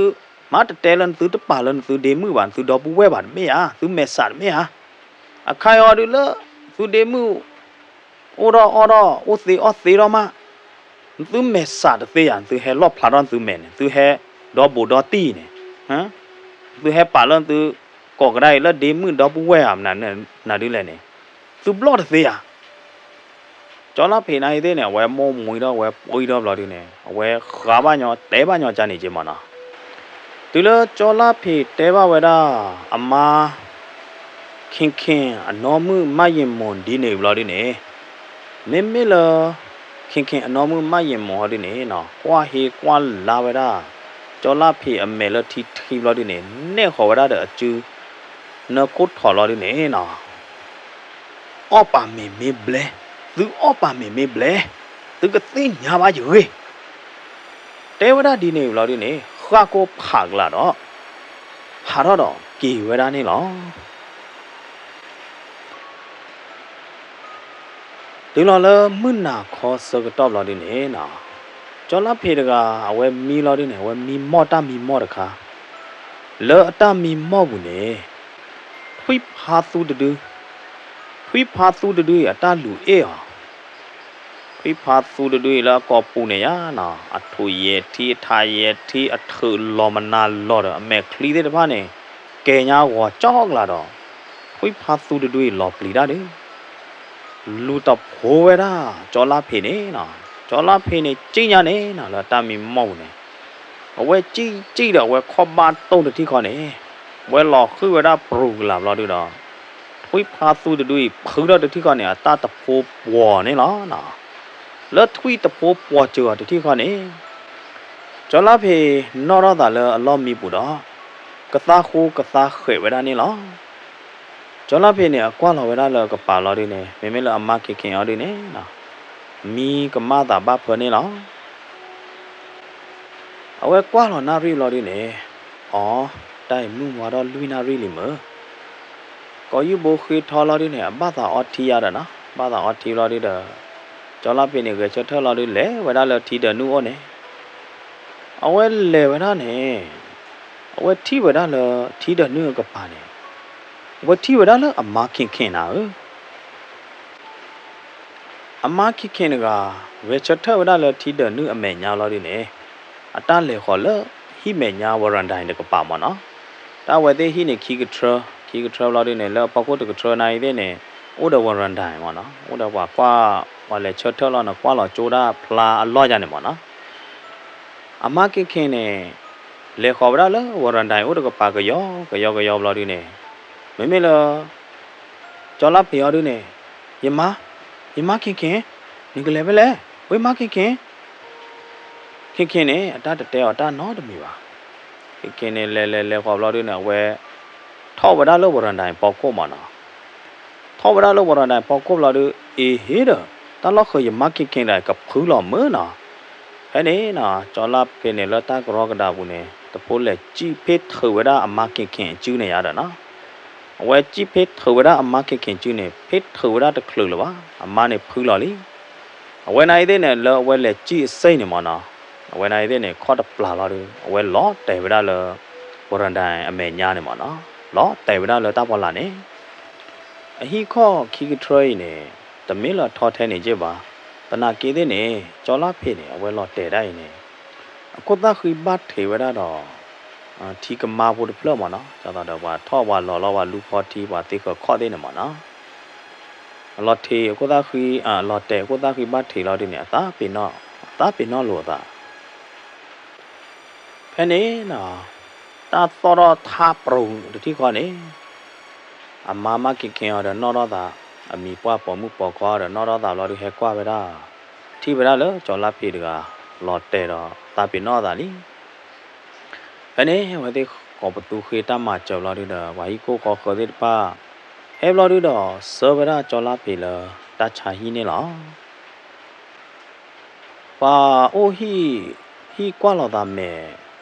မၤတတဲလၢနသုတပာ်လၢနသုဒ့မုၣ်ဘၣ်, နသုဒီပုၢ်ဝဲၢ်ဘၣ်တမ့ၢ်ဧါ, သုမဲာ်ဆှးတမ့ၢ်ဧါ. အခါအံၤအီၤဒုလၢ သုဒ့မုၣ် အိၣ်ထီၣ်အီၣ်ထီၣ် အိၣ်သ့အီၣ်သ့ထီၣ်မး, နသုမဲာ်ဆှးတသ့ဧါ, နသုဟဲလီၣ်ဖျါထီၣ်နသုမဲာ်န့ၣ်, နသုဟဲဒီဘူးဒီတံၢ်န့ၣ်, နသုဟဲပာ်လၢနသု ကိးကဒါအံၤလၢဒ့မုၣ်ဒီပုၢ်ဝဲၢ်ဧါ, နဒုလဲၣ်န့ၣ်, သုဘျီၣ်တသ့ဧါ. ကၠီလါဖ့းနၤအံၤသ့ၣ်န့ၣ် အဝဲမိၢ်မှံထီၣ် အဝဲပှံထီၣ်ဘျီဒုန့ၣ် အဝဲဃါဘၣ်ညီ တဲဘၣ်ညီကၢ်န့ၣ်က့မၢ်နီၤ. တုၤလၢကၠီလါဖ့းတဲဘၣ်ဝဲဒၣ် အမါ ခ့ၣ်ခ့ၣ်အနီၢ်မုၣ်မၢ်ယံာ်မူၤဒ်န့ၣ်ဘျီဒုန့ၣ်, မ့မ့ၢ်လၢ ခ့ၣ်ခ့ၣ်အနီၢ်မုၣ်မၢ်ယံာ်မူၤဟီဒုန့ၣ်နီၤ ကွၢ်ဟ့ကွၢ်လါဝဲဒၣ် ကၠီလါဖ့းအမဲာ်လၢထံထံဘျီဒုန့ၣ် နဲၣ်ဃီၤဝဲဒၣ်ဒီးအစု နၢခိၣ်ထီၣ်လီၤဒုန့ၣ်နီၤ အီၣ်ပာ်မ့ၢ်မ့ၢ်ဘျဲ, သုအီၣ်ပာ်မ့ၢ်မ့ၢ်ဘျဲ, သုကသ့ၣ်ညါဘၣ်ယဂ့ၢ်, တဲဝဲဒၣ်ဒ်န့ၣ်ဘျီဒုန့ၣ် ဃၣ်ခိၣ်ဖးကလးဒီး ဟးထီၣ်ဒီးက့ၤဝဲဒၣ်န့ၣ်လီၤ. တုၤလီၤလၢမုၢ်နၤခီဆၢကတီၢ်ဘျီဒုန့ၣ်နီၤ ကၠီလါဖ့းတဂၤ အဝဲမံလီၤဒုန့ၣ် အဝဲမံမီၢ်တၢ်မံမီၢ်တခါ လၢအတၢ်မံမီၢ်ပူၤန့ၣ် ထွံၣ်ဖါသူတဒု, ထွံၣ်ဖါသူတဒုအံၤ အတၢ်လူၤအ့ၣ်အီၤ, ထွံၣ်ဖါသူတဒုအံၤလၢအကိာ်ပူၤန့ၣ်ယါနီၤ အထူၣ်ယဲၢ်ထံ အထးယဲၢ်ထံ အထုးလီၤမနုၤလီၤဒီး အမဲာ်ချံသ့ၣ်တဖၣ်န့ၣ် ကဲၤညါဂီၤကၠီကလးဒီး ထွံၣ်ဖါသူတဒုအံၤလီၤပျံၤတၢ်ဒု လူၤတဖိဝဲဒၣ် ကၠီလါဖ့းန့ၣ်နီၤ, ကၠီလါဖ့းန့ၣ် ကံၣ်ညါန့ၣ်နီၤ လၢတၢ်မံမီၢ်ပူၤန့ၣ်, အဝဲကံၣ်ကံၣ်ဒီး အဝဲခီၣ်ဘၣ်တိၢ်တထံၣ်ခီန့ၣ်, ဝဲလီၤဃုာ်ဝဲဒၣ်ပြူၤကလာ်ဘျီဒုဒီး, ထွံၣ်ဖါသူတဒုအံၤ ဖုထီၣ်တထံၣ်ခီန့ၣ် အတၢ်တဖိပှီၤန့ၣ်လီၤနီၤ. လၢထွံၣ်တဖိပှီၤစၢၤအီၤတထံၣ်ခီန့ၣ် ကၠီလါဖ့းနီၣ်ထီၣ်သးလၢအလီၢ်မံပူၤဒီး ကသါဃူကသါဃဲးဝဲဒၣ်န့ၣ်လီၤ. ကၠီလါဖ့းန့ၣ် အကွၢ်လီၤဝဲဒၣ်လၢအကပၤလီၤဒုန့ၣ် မ့မ့ၢ်လၢအမါခ့ၣ်ခ့ၣ်အီၤဒုန့ၣ် မံကမၣ်သးဘၣ်ဖၢန့ၣ်လီၤ. အဝဲကွၢ်လီၤနၣ်ရံၣ်လီၤဒုန့ၣ်, အိ, တၢ်အံၤမုၢ်ဝါထီၣ်လွံၢ်နၣ်ရံၣ်လံမ့ၢ် ကိးယုၢ်ဘိဃ့ထီလီၤဒုန့ၣ် အဘၣ်သးအီထံယါဒီးနီၤ, ဘၣ်သးအီထံလီၤဒုဒီး, ကၠီလါဖ့းန့ၣ် ဂဲၤဆၢထၢၣ်လီၤဒု လဲၤဝဲဒၣ်လၢထံဒၢးနုၢ်အိၣ်န့ၣ်, အဝဲလဲၤဝဲဒၣ်န့ၣ်, အဝဲထံၣ်ဝဲဒၣ်လၢထံဒၢးနုၢ်အကပၤန့ၣ်, အဝဲထံၣ်ဝဲဒၣ်လၢအမါခ့ၣ်ခ့ၣ်နၤဧၢ အမါခ့ၣ်ခ့ၣ်တဂၤ ဂဲၤဆၢထၢၣ်ဝဲဒၣ်လၢထံဒၢးနုၢ်အမဲာ်ညါလီၤဒုန့ၣ်, အတၢ်လဲၤဃီၤလၢ ဟံၣ်မဲာ်ညါ ဝရၤဒဲၣ်တကပၤမ့ၢ်နီၤ. တၢ်အဝဲသ့ၣ်ဟံၣ်န့ၣ် ခံကထြၢ, ခံကထြၢဘျီဒုန့ၣ် လၢအဖီခိၣ်တကထြၢနၤအံၤသ့ၣ်န့ၣ် အိၣ်ဒီးဝရၤဒဲၣ်မ့ၢ်နီၤ, အိၣ်ဒီးပှၤကွၢ် ပှၤလဲၤဆၢထၢၣ်လီၤန့ၣ် ကွၢ်လီၤကၠိဒၣ်ဖျါအလီၢ်ယါန့ၣ်မ့ၢ်နီၤ. အမါခ့ခ့န့ၣ် လဲၤဃီၤဝဲဒၣ်လၢဝရၤဒဲၣ်အိၣ်တကပၤကယီကယီကယီဘျီဒုန့ၣ် မ့မ့ၢ်လၢ ကၠီလါဖ့းအီၤဒုန့ၣ်, ယမါ, ယမါခ့ခ့, နကလဲၤဖဲလဲၣ်, ဝဲမါခ့ခ့. ခ့ခ့န့ၣ် အတၢ်တတဲအီၤတၢ်နီတမံၤဘၣ်. ခ့ခ့န့ၣ် လဲၤလဲၤလဲၤဃီၤဘျီဒုန့ၣ် အဝဲ ထီၣ်ဝဲဒၣ်လၢဝရၤဒဲၣ်ဖီခိၣ်မ့ၢ်နီၤ. ထီၣ်ဝဲဒၣ်လၢဝရၤဒဲၣ်ဖီခိၣ်ဘျီဒု အ့ဟ့ဒီး တၢ်လီၢ်ဃၢၤယမါခ့ခ့ဒီး ကဖုလီၤမုၢ်နီၤ. ဖဲန့ၣ်နီၤ ကၠီလါဖ့းန့ၣ် လၢတၢ်ကရီကဒါပူၤန့ၣ် တဖိလဲၤစံၣ်ဖ့ထုးဝဲဒၣ်အမါခ့ခ့အစုန့ၣ်ယါဒီးနီၤ. အဝဲစံၣ်ဖ့ထုးဝဲဒၣ်အမါခ့ခ့အစုန့ၣ် ဖ့ထုးဝဲဒၣ်တချုးလၢၤဘၣ်, အမါန့ၣ်ဖုလီၤလံ. အဝဲနၤအံၤသ့ၣ်န့ၣ် လၢအဝဲလဲၤစံၣ်အစ့ၣ်န့ၣ်မ့ၢ်နီၤ, အဝဲနၤအံၤသ့ၣ်န့ၣ် ခီၣ်တပျၢ်လီၤဒီး အဝဲလီၤတဲာ်ဝဲဒၣ်လၢ ဝရၤဒဲၣ်အမဲာ်ညါန့ၣ်မ့ၢ်နီၤ, လီၤတဲာ်ဝဲဒၣ်လၢတၢ်ဖီလာ်န့ၣ် အဟံၣ်ခီၣ်ခံကထြၢအံၤန့ၣ် တမ့ၢ်လၢအထီထဲန့ၣ်က့ဘၣ်. သနာ်က့သ့ၣ်န့ၣ် ကၠီလါဖ့းန့ၣ် အဝဲလီၤတဲာ်ဒၣ်အံၤန့ၣ် အခိၣ်သၣ်ဃံဘၣ်ထံးဝဲဒၣ်ဒီး ထံကမါဖိတဖျၢၣ်မ့ၢ်နီၤ, ဒ်သိးဒီးပှၤထီၣ်ပှၤလီၤလီၤ ပှၤလူဖီထံ ပှၤသ့ဃၢၤခီၣ်သ့ၣ်န့ၣ်မ့ၢ်နီၤ, အလီၤထံးအခိၣ်သၣ်ဃံ, အလီၤတဲာ်အခိၣ်သၣ်ဃံဘၣ်ထံးလီၤဒုန့ၣ် အသးပ့ၤနီၣ်, အသးပ့ၤနီၣ်လိာ်အသး ဖဲန့ၣ်နီၤ, တၢ်သီၣ်ထီၣ်ထါပြူၤတထံၣ်ဃီန့ၣ်, အမါမါခ့ခ့အီၤဒီးနီၣ်ထီၣ်သး, အမံၤပှၢ်ပိာ်မုၣ်ပိာ်ခွါအီၤဒီးနီၣ်ထီၣ်သးဘျီဒု ဟဲကွၢ်ဝဲဒၣ်, ထံၣ်ဝဲဒၣ်လၢကၠီလါဖ့းတဂၤ လီၤတဲာ်ဒီးသးပ့ၤနီၣ်အသးလံ. ဖဲန့ၣ် အဝဲသ့ၣ်ကိးပသူဃ့တၢ်မၤစၢၤဘျီဒုဒီး ပှၤဟံၣ်ခိၣ်ဃီဃၢၤသ့ၣ်တဖၣ် ဟဲဘျီဒုဒီး ဆှၢဝဲဒၣ်ကၠီလါဖ့းလၢတၢ်ဆါဟံၣ်န့ၣ်လီၤ. ပှၤအိၣ်ဟံၣ်, ဟံၣ်ကွၢ်လီၤသးမဲာ်,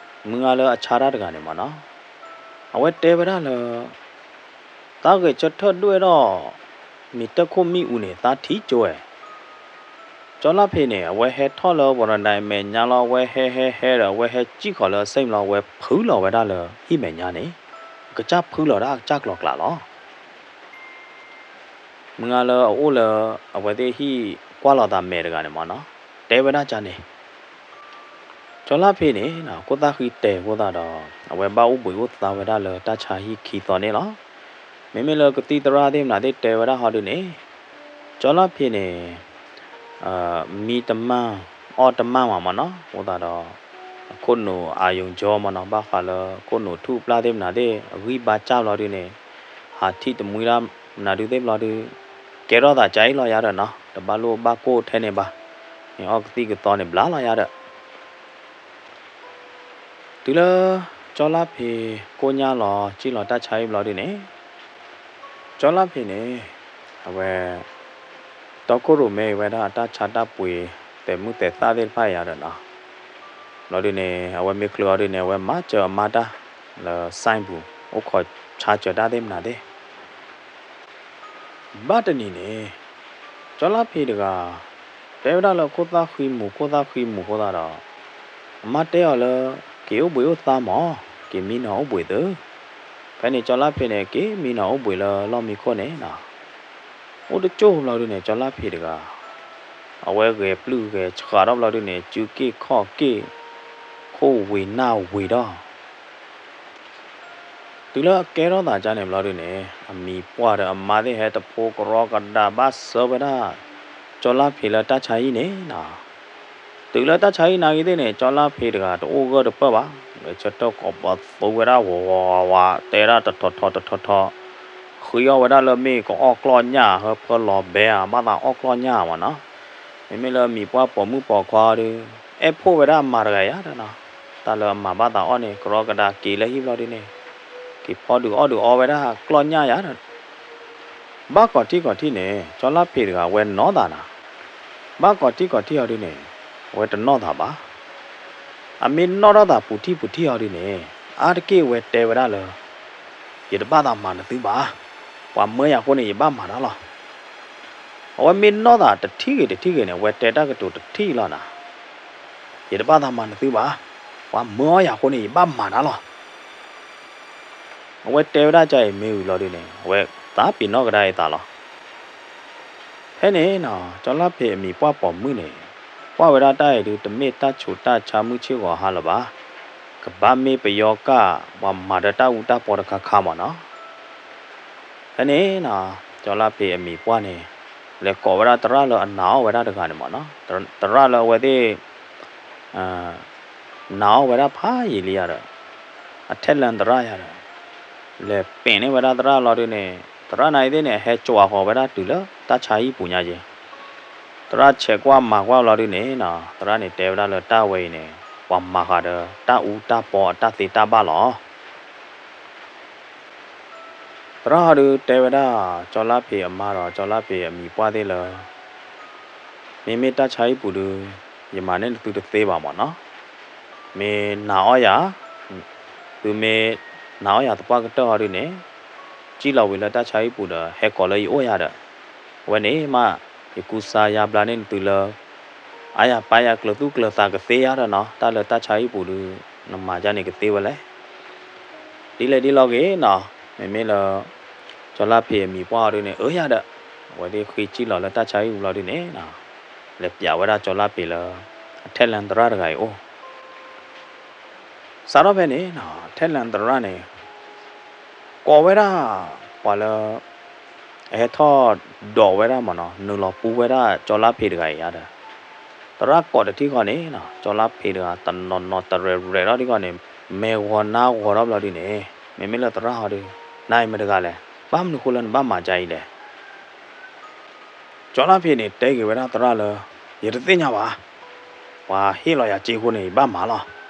မုၢ်ဂၤလၢအဆါတၢ်တဂၤန့ၣ်မ့ၢ်နီၤ, အဝဲတဲဝဲဒၣ်လၢ သးဂဲၤဆၢထၢၣ်ဒွဲၣ်ဒီး မ့ၢ်တၢ်ခိၣ်မံၣ်အူန့ၣ် သးထံၣ်ကၠိဝဲ. ကၠီလါဖ့းန့ၣ် အဝဲဟဲထီၣ်လၢဝီၤရၤဒၣ်အမဲာ်ညါလီၤ, အဝဲဟဲဟဲဟဲဒီး အဝဲဟဲစံၣ်ဃီၤလၢအစ့ၣ်မးလီၤ, အဝဲဖုလီၤဝဲဒၣ်လၢဟံၣ်မဲာ်ညါန့ၣ်, အကစၢ်ဖုလီၤဒၣ်အကစၢ်ကျီၤကျးလီၤ. မုၢ်ဂၤလၢအအိၣ်လၢ အဝဲသ့ၣ်ဟံၣ်ကွၢ်လီၤသးမဲာ်တဂၤန့ၣ်မ့ၢ်နီၤ, တဲဝဲဒၣ်ကန့ၣ်, ကၠီလါဖ့းန့ၣ် ခိၣ်သၣ်ဃံတဲာ်အဃိသတးဒီး အဝဲဘၣ်အိၣ်ဘှံးအိၣ်သါဝဲဒၣ်လၢတၢ်ဆါဟံၣ်ခံသီန့ၣ်လီၤ. မ့မ့ၢ်လၢကသံၣ်သရၣ်သ့ၣ်မနုၤသ့ၣ်တဲဝဲဒၣ်ဟီဒုန့ၣ်, ကၠီလါဖ့းန့ၣ် မံတမၢ် အီၣ်တမၢ်မးမ့ၢ်နီၤ, အဃိသတးဒီး အခိၣ်နူာ်အါယုံကၠီမ့ၢ်နီၤ, ဘၣ်ဃးလၢခိၣ်နူာ်ထူၣ်ပျၢ်သ့ၣ်မနုၤသ့ၣ် အဂံၢ်ဘါစၢ်ဘျီဒုန့ၣ်, ဟးထံၣ်တမှံလၢမနုၤဒုသ့ၣ်ဘျီဒု, ကဲထီၣ်သးကအံၤလီၤယၤဒီးနီၤ, တဘၣ်လိၣ်ဘၣ်ကိၢ်ထဲန့ၣ်ဘၣ်, မ့ၢ်အီၣ်ကသံၣ်ကသီန့ၣ်ဘျါလီၤယၤဒီး တုၤလၢ ကၠီလါဖ့းကိၣ်ညါလီၤ စံၣ်လီၤတၢ်ဆါဟံၣ်ဘျီဒုန့ၣ်, ကၠီလါဖ့းန့ၣ် အဝဲ တီခိၣ်ရိၣ်မဲအံၤဝဲဒၣ်အတၢ်ဆါတၢ်ပှ့ၤ သဲးမုၣ်သဲးသၣ်သ့ၣ်တဖၣ်ယၤဒီးနီၤ, ဘျီဒုန့ၣ် အဝဲမ့ၢ်ချုးအီၤဒုန့ၣ် အဝဲမၤစၢၤအမါတၢ် လၢ ဆိုင်ပူၤ အိၣ်ခိးဆါစၢၤတၢ်သ့ၣ်မနုၤသ့ၣ် ဘၣ်တနံၤန့ၣ် ကၠီလါဖ့းတဂၤ တဲဝဲဒၣ်လၢခိၣ်သၣ်ဃံမူၤ ခိၣ်သၣ်ဃံမူၤအဃိသတးဒီး အမါတဲအီၤလၢ က့ၤအိၣ်ဘှံးအိၣ်သါမး, က့ၤမံနီၤအိၣ်ဘှံးသု. ဖဲန့ၣ်ကၠီလါဖ့းန့ၣ် က့ၤမံနီၤအိၣ်ဘှံးလၢလီၢ်မံခိၣ်န့ၣ်နီၤ, အိၣ်တကၠိၢ်ဘျီဒုန့ၣ် ကၠီလါဖ့းတဂၤ အဝဲဂဲၤပျုၢ်ဂဲၤဆှးထီၣ်ဘျီဒုန့ၣ် စုက့ၢ်ခီၣ်က့ၢ် ခိၣ်ဝ့ၤနၢ်ဝ့ၤဒီး တုၤလၢအကဲထီၣ်သးကန့ၣ်ဘျီဒုန့ၣ် အမံၤပှၢ်ဒီးအမါသ့ၣ်ဟဲတဖိကရီကဒါဘၣ်ဆှၢဝဲဒၣ် ကၠီလါဖ့းလၢတၢ်ဆါဟံၣ်န့ၣ်နီၤ. တုၤလၢတၢ်ဆါဟံၣ်နာ်ဂ့ၤသ့ၣ်န့ၣ် ကၠီလါဖ့းတဂၤတအိၣ်ဂၢၢ်တပၢၢ်ဘၣ်, ဂဲၤဆၢထၢၣ်ကိးပသူဝဲဒၣ်ဝးဝးဝး တဲဒၣ်တထီၣ်ထီၣ်တထီၣ်ထီၣ်, ဃ့အီၣ်ဝဲဒၣ်လၢမ့ၢ်ကအီၣ်ကျီၢ်ညၣ် ဟၢဖၢလီၤဘဲဧါ ဘၣ်သးအီၣ်ကျီၢ်ညၣ်မ့ၢ်နီၤ. မ့မ့ၢ်လၢမံၤပှၢ်ပိာ်မုၣ်ပိာ်ခွါဒု အဲၣ်ဖိၣ်ဝဲဒၣ်အမၤတဂၤယါဒီးနီၤ, တၢ်လၢအမၤဘၣ်သးအီၣ်န့ၣ် ကရီကဒါက့ၤလၢဟံၣ်ဘျီဒုန့ၣ် က့ၤဖီဒုးအီၣ်ဒုးအီဝဲဒၣ်ကျီၢ်ညၣ်ယါဒီး ဘၣ်ကိးထံၣ်ကိးထံၣ်န့ၣ် ကၠီလါဖ့းတဂၤအဝဲနီၢ်သးနၤ, ဘၣ်ကိးထံၣ်ကိးထံၣ်အီၤဒုန့ၣ် အဝဲတနီၢ်သးဘၣ်. အမ့ၢ်နီၢ်ထီၣ်သးပူၤထံၣ်ပူၤထံၣ်အီၤဒုန့ၣ် အါတက့ၢ်အဝဲတဲဝဲဒၣ်လၢ ယတဘၣ်သးမၤနသုဘၣ်, ပှၤမၢယၤအဃိန့ၣ် ယဘၣ်မၤတၢ်လီၤ. အဝဲမ့ၢ်နီၢ်သးတထံၣ်ဂ့ၤတထံၣ်ဂ့ၤန့ၣ် အဝဲတဲတၢ်ကတိၤတထံၣ်လီၤနၤ, ယတဘၣ်သးမၤနသုဘၣ်, ပှၤမၢအီၣ်ယၤအဃိန့ၣ် ယဘၣ်မၤတၢ်လီၤ. အဝဲတဲဝဲဒၣ်ကအံၤမ့ၢ်ဝံၤလီၤဒုန့ၣ် အဝဲသးပ့ၤနီၣ်ကဒါအသးလီၤ. ဖဲန့ၣ်နီၤ ကၠီလါဖ့းအမံၤပှၢ်ပိာ်မုၣ်န့ၣ် ကွၢ်ဝဲဒၣ်တၢ်အံၤဒု တမ့ၢ်တၢ်ဆူးတၢ်ဆါမုၢ်ဆ့ၣ်ဂီၤဟါလၢၤဘၣ်. ကဘၣ်မ့ၢ်ပယီၤကၣ် ပှၤမၤဒီးတၢ်အူတၢ်ပီတခါခါမးနီၤ. ဖဲန့ၣ်နီၤ ကၠီလါဖံးအမံၤပှၢ်န့ၣ် လဲၤကိးဝဲဒၣ်သရၣ်လၢအနာ်အီၤဝဲဒၣ်တဂၤန့ၣ်မးနီၤ. သရၣ်လၢအဝဲသ့ၣ် နာ်အီၤဝဲဒၣ်ဖးယံာ်လံယၤဒီး အထဲလဲၣ်သရၣ်ယၤဒီး လဲၤပဲာ်န့ၢ်ဝဲဒၣ်သရၣ်လီၤဒုန့ၣ် သရၣ်နာ်အံၤသ့ၣ်န့ၣ် ဟဲကၠီၤအဃီၤဝဲဒၣ်တုၤလၢတၢ်ဆါဟံၣ်ပူၤညါက့ၤ သရၣ်ဆဲးကွၢ်မၤကွၢ်လီၤဒုန့ၣ်နီၤ သရၣ်န့ၣ်တဲဝဲဒၣ်လၢတၢ်ဝဲအံၤန့ၣ် ပှၤမၤဃာ်ဒီးတၢ်အူတၢ်ပီအတၢ်သ့တၢ်ဘၣ်လီၤ. သရၣ်ဟီဒုတဲဝဲဒၣ် ကၠီလါဖံးအမါဒီး ကၠီလါဖံးအမံၤပှၢ်သ့ၣ်လၢ မ့မ့ၢ်တၢ်ဆါဟံၣ်ပူၤဒု ယမၤန့ၢ်နသုတသ့ဘၣ်မးနီၤ. မ့ၢ်နာ်အီၤယၤ, သုမ့ၢ်နာ်အီၤယၤသပှၢ်ကတၢၢ်ဟီဒုန့ၣ် စံၣ်လီၤဝံၤလၢတၢ်ဆါဟံၣ်ပူၤဒီး ဟဲကိးလၢယအိၣ်ယၤဒီး အဝဲန့ၣ်မး ယကူစါယါဘျါန့ၢ်နသုလၢ အါယၤပၢ်ယၤကျၢၤသူၣ်ကျၢၤသးကသ့ယၤဒီးနီၤ တၢ်လၢတၢ်ဆါဟံၣ်ပူၤဒု နမၤယါန့ၣ်ကသ့ဝဲလဲၣ် ဒ်လဲၣ်ဒ်လဲၣ်ဂ့ၤနီၤ, မ့မ့ၢ်လၢ ကၠီလါဖံးအမံၤပှၢ်အီၤဒုန့ၣ် အၢယၤဒီး အဝဲသ့ၣ်ဃ့စံၣ်လီၤလၢတၢ်ဆါဟံၣ်ပူၤလီၤဒုန့ၣ်နီၤ, လဲၤပျးဝဲဒၣ်ကၠီလါဖံးလၢ အထဲလဲၣ်သရၣ်တဂၤအံၤအိၣ် စးထီၣ်ဖဲန့ၣ်နီၤ ထဲလဲၣ်သရၣ်န့ၣ် ကိးဝဲဒၣ် ပှၤလၢ အဟဲထီၣ်ဒိးဝဲဒၣ်မးနီၤ နုာ်လီၤပူဝဲဒၣ်ကၠီလါဖံးတဂၤအံၤဧါဒီး သရၣ်ကိးတထံၣ်ဃီန့ၣ်နီၤ ကၠီလါဖံးတဂၤတနီၤနီၤတရဲၣ်ရဲၣ်ထီၣ်ဒ်ဃီန့ၣ် မဲာ်ဂီၤနါဂီၤထီၣ်ဘျီဒုန့ၣ် မ့မ့ၢ်လၢသရၣ်ဟီဒု နၤအံၤမတၤတဂၤလဲၣ် ဘၣ်မနုၤဃိလၢနဘၣ်မၤကါအံၤလဲၣ် ကၠီလါဖံးန့ၣ် တဲက့ၤဝဲဒၣ်သရၣ်လၢ ယတသ့ၣ်ညါဘၣ်, ပှၤဟ့ၣ်လီၤယၤစ့အဃိန့ၣ် ယဘၣ်မၤလီၤ.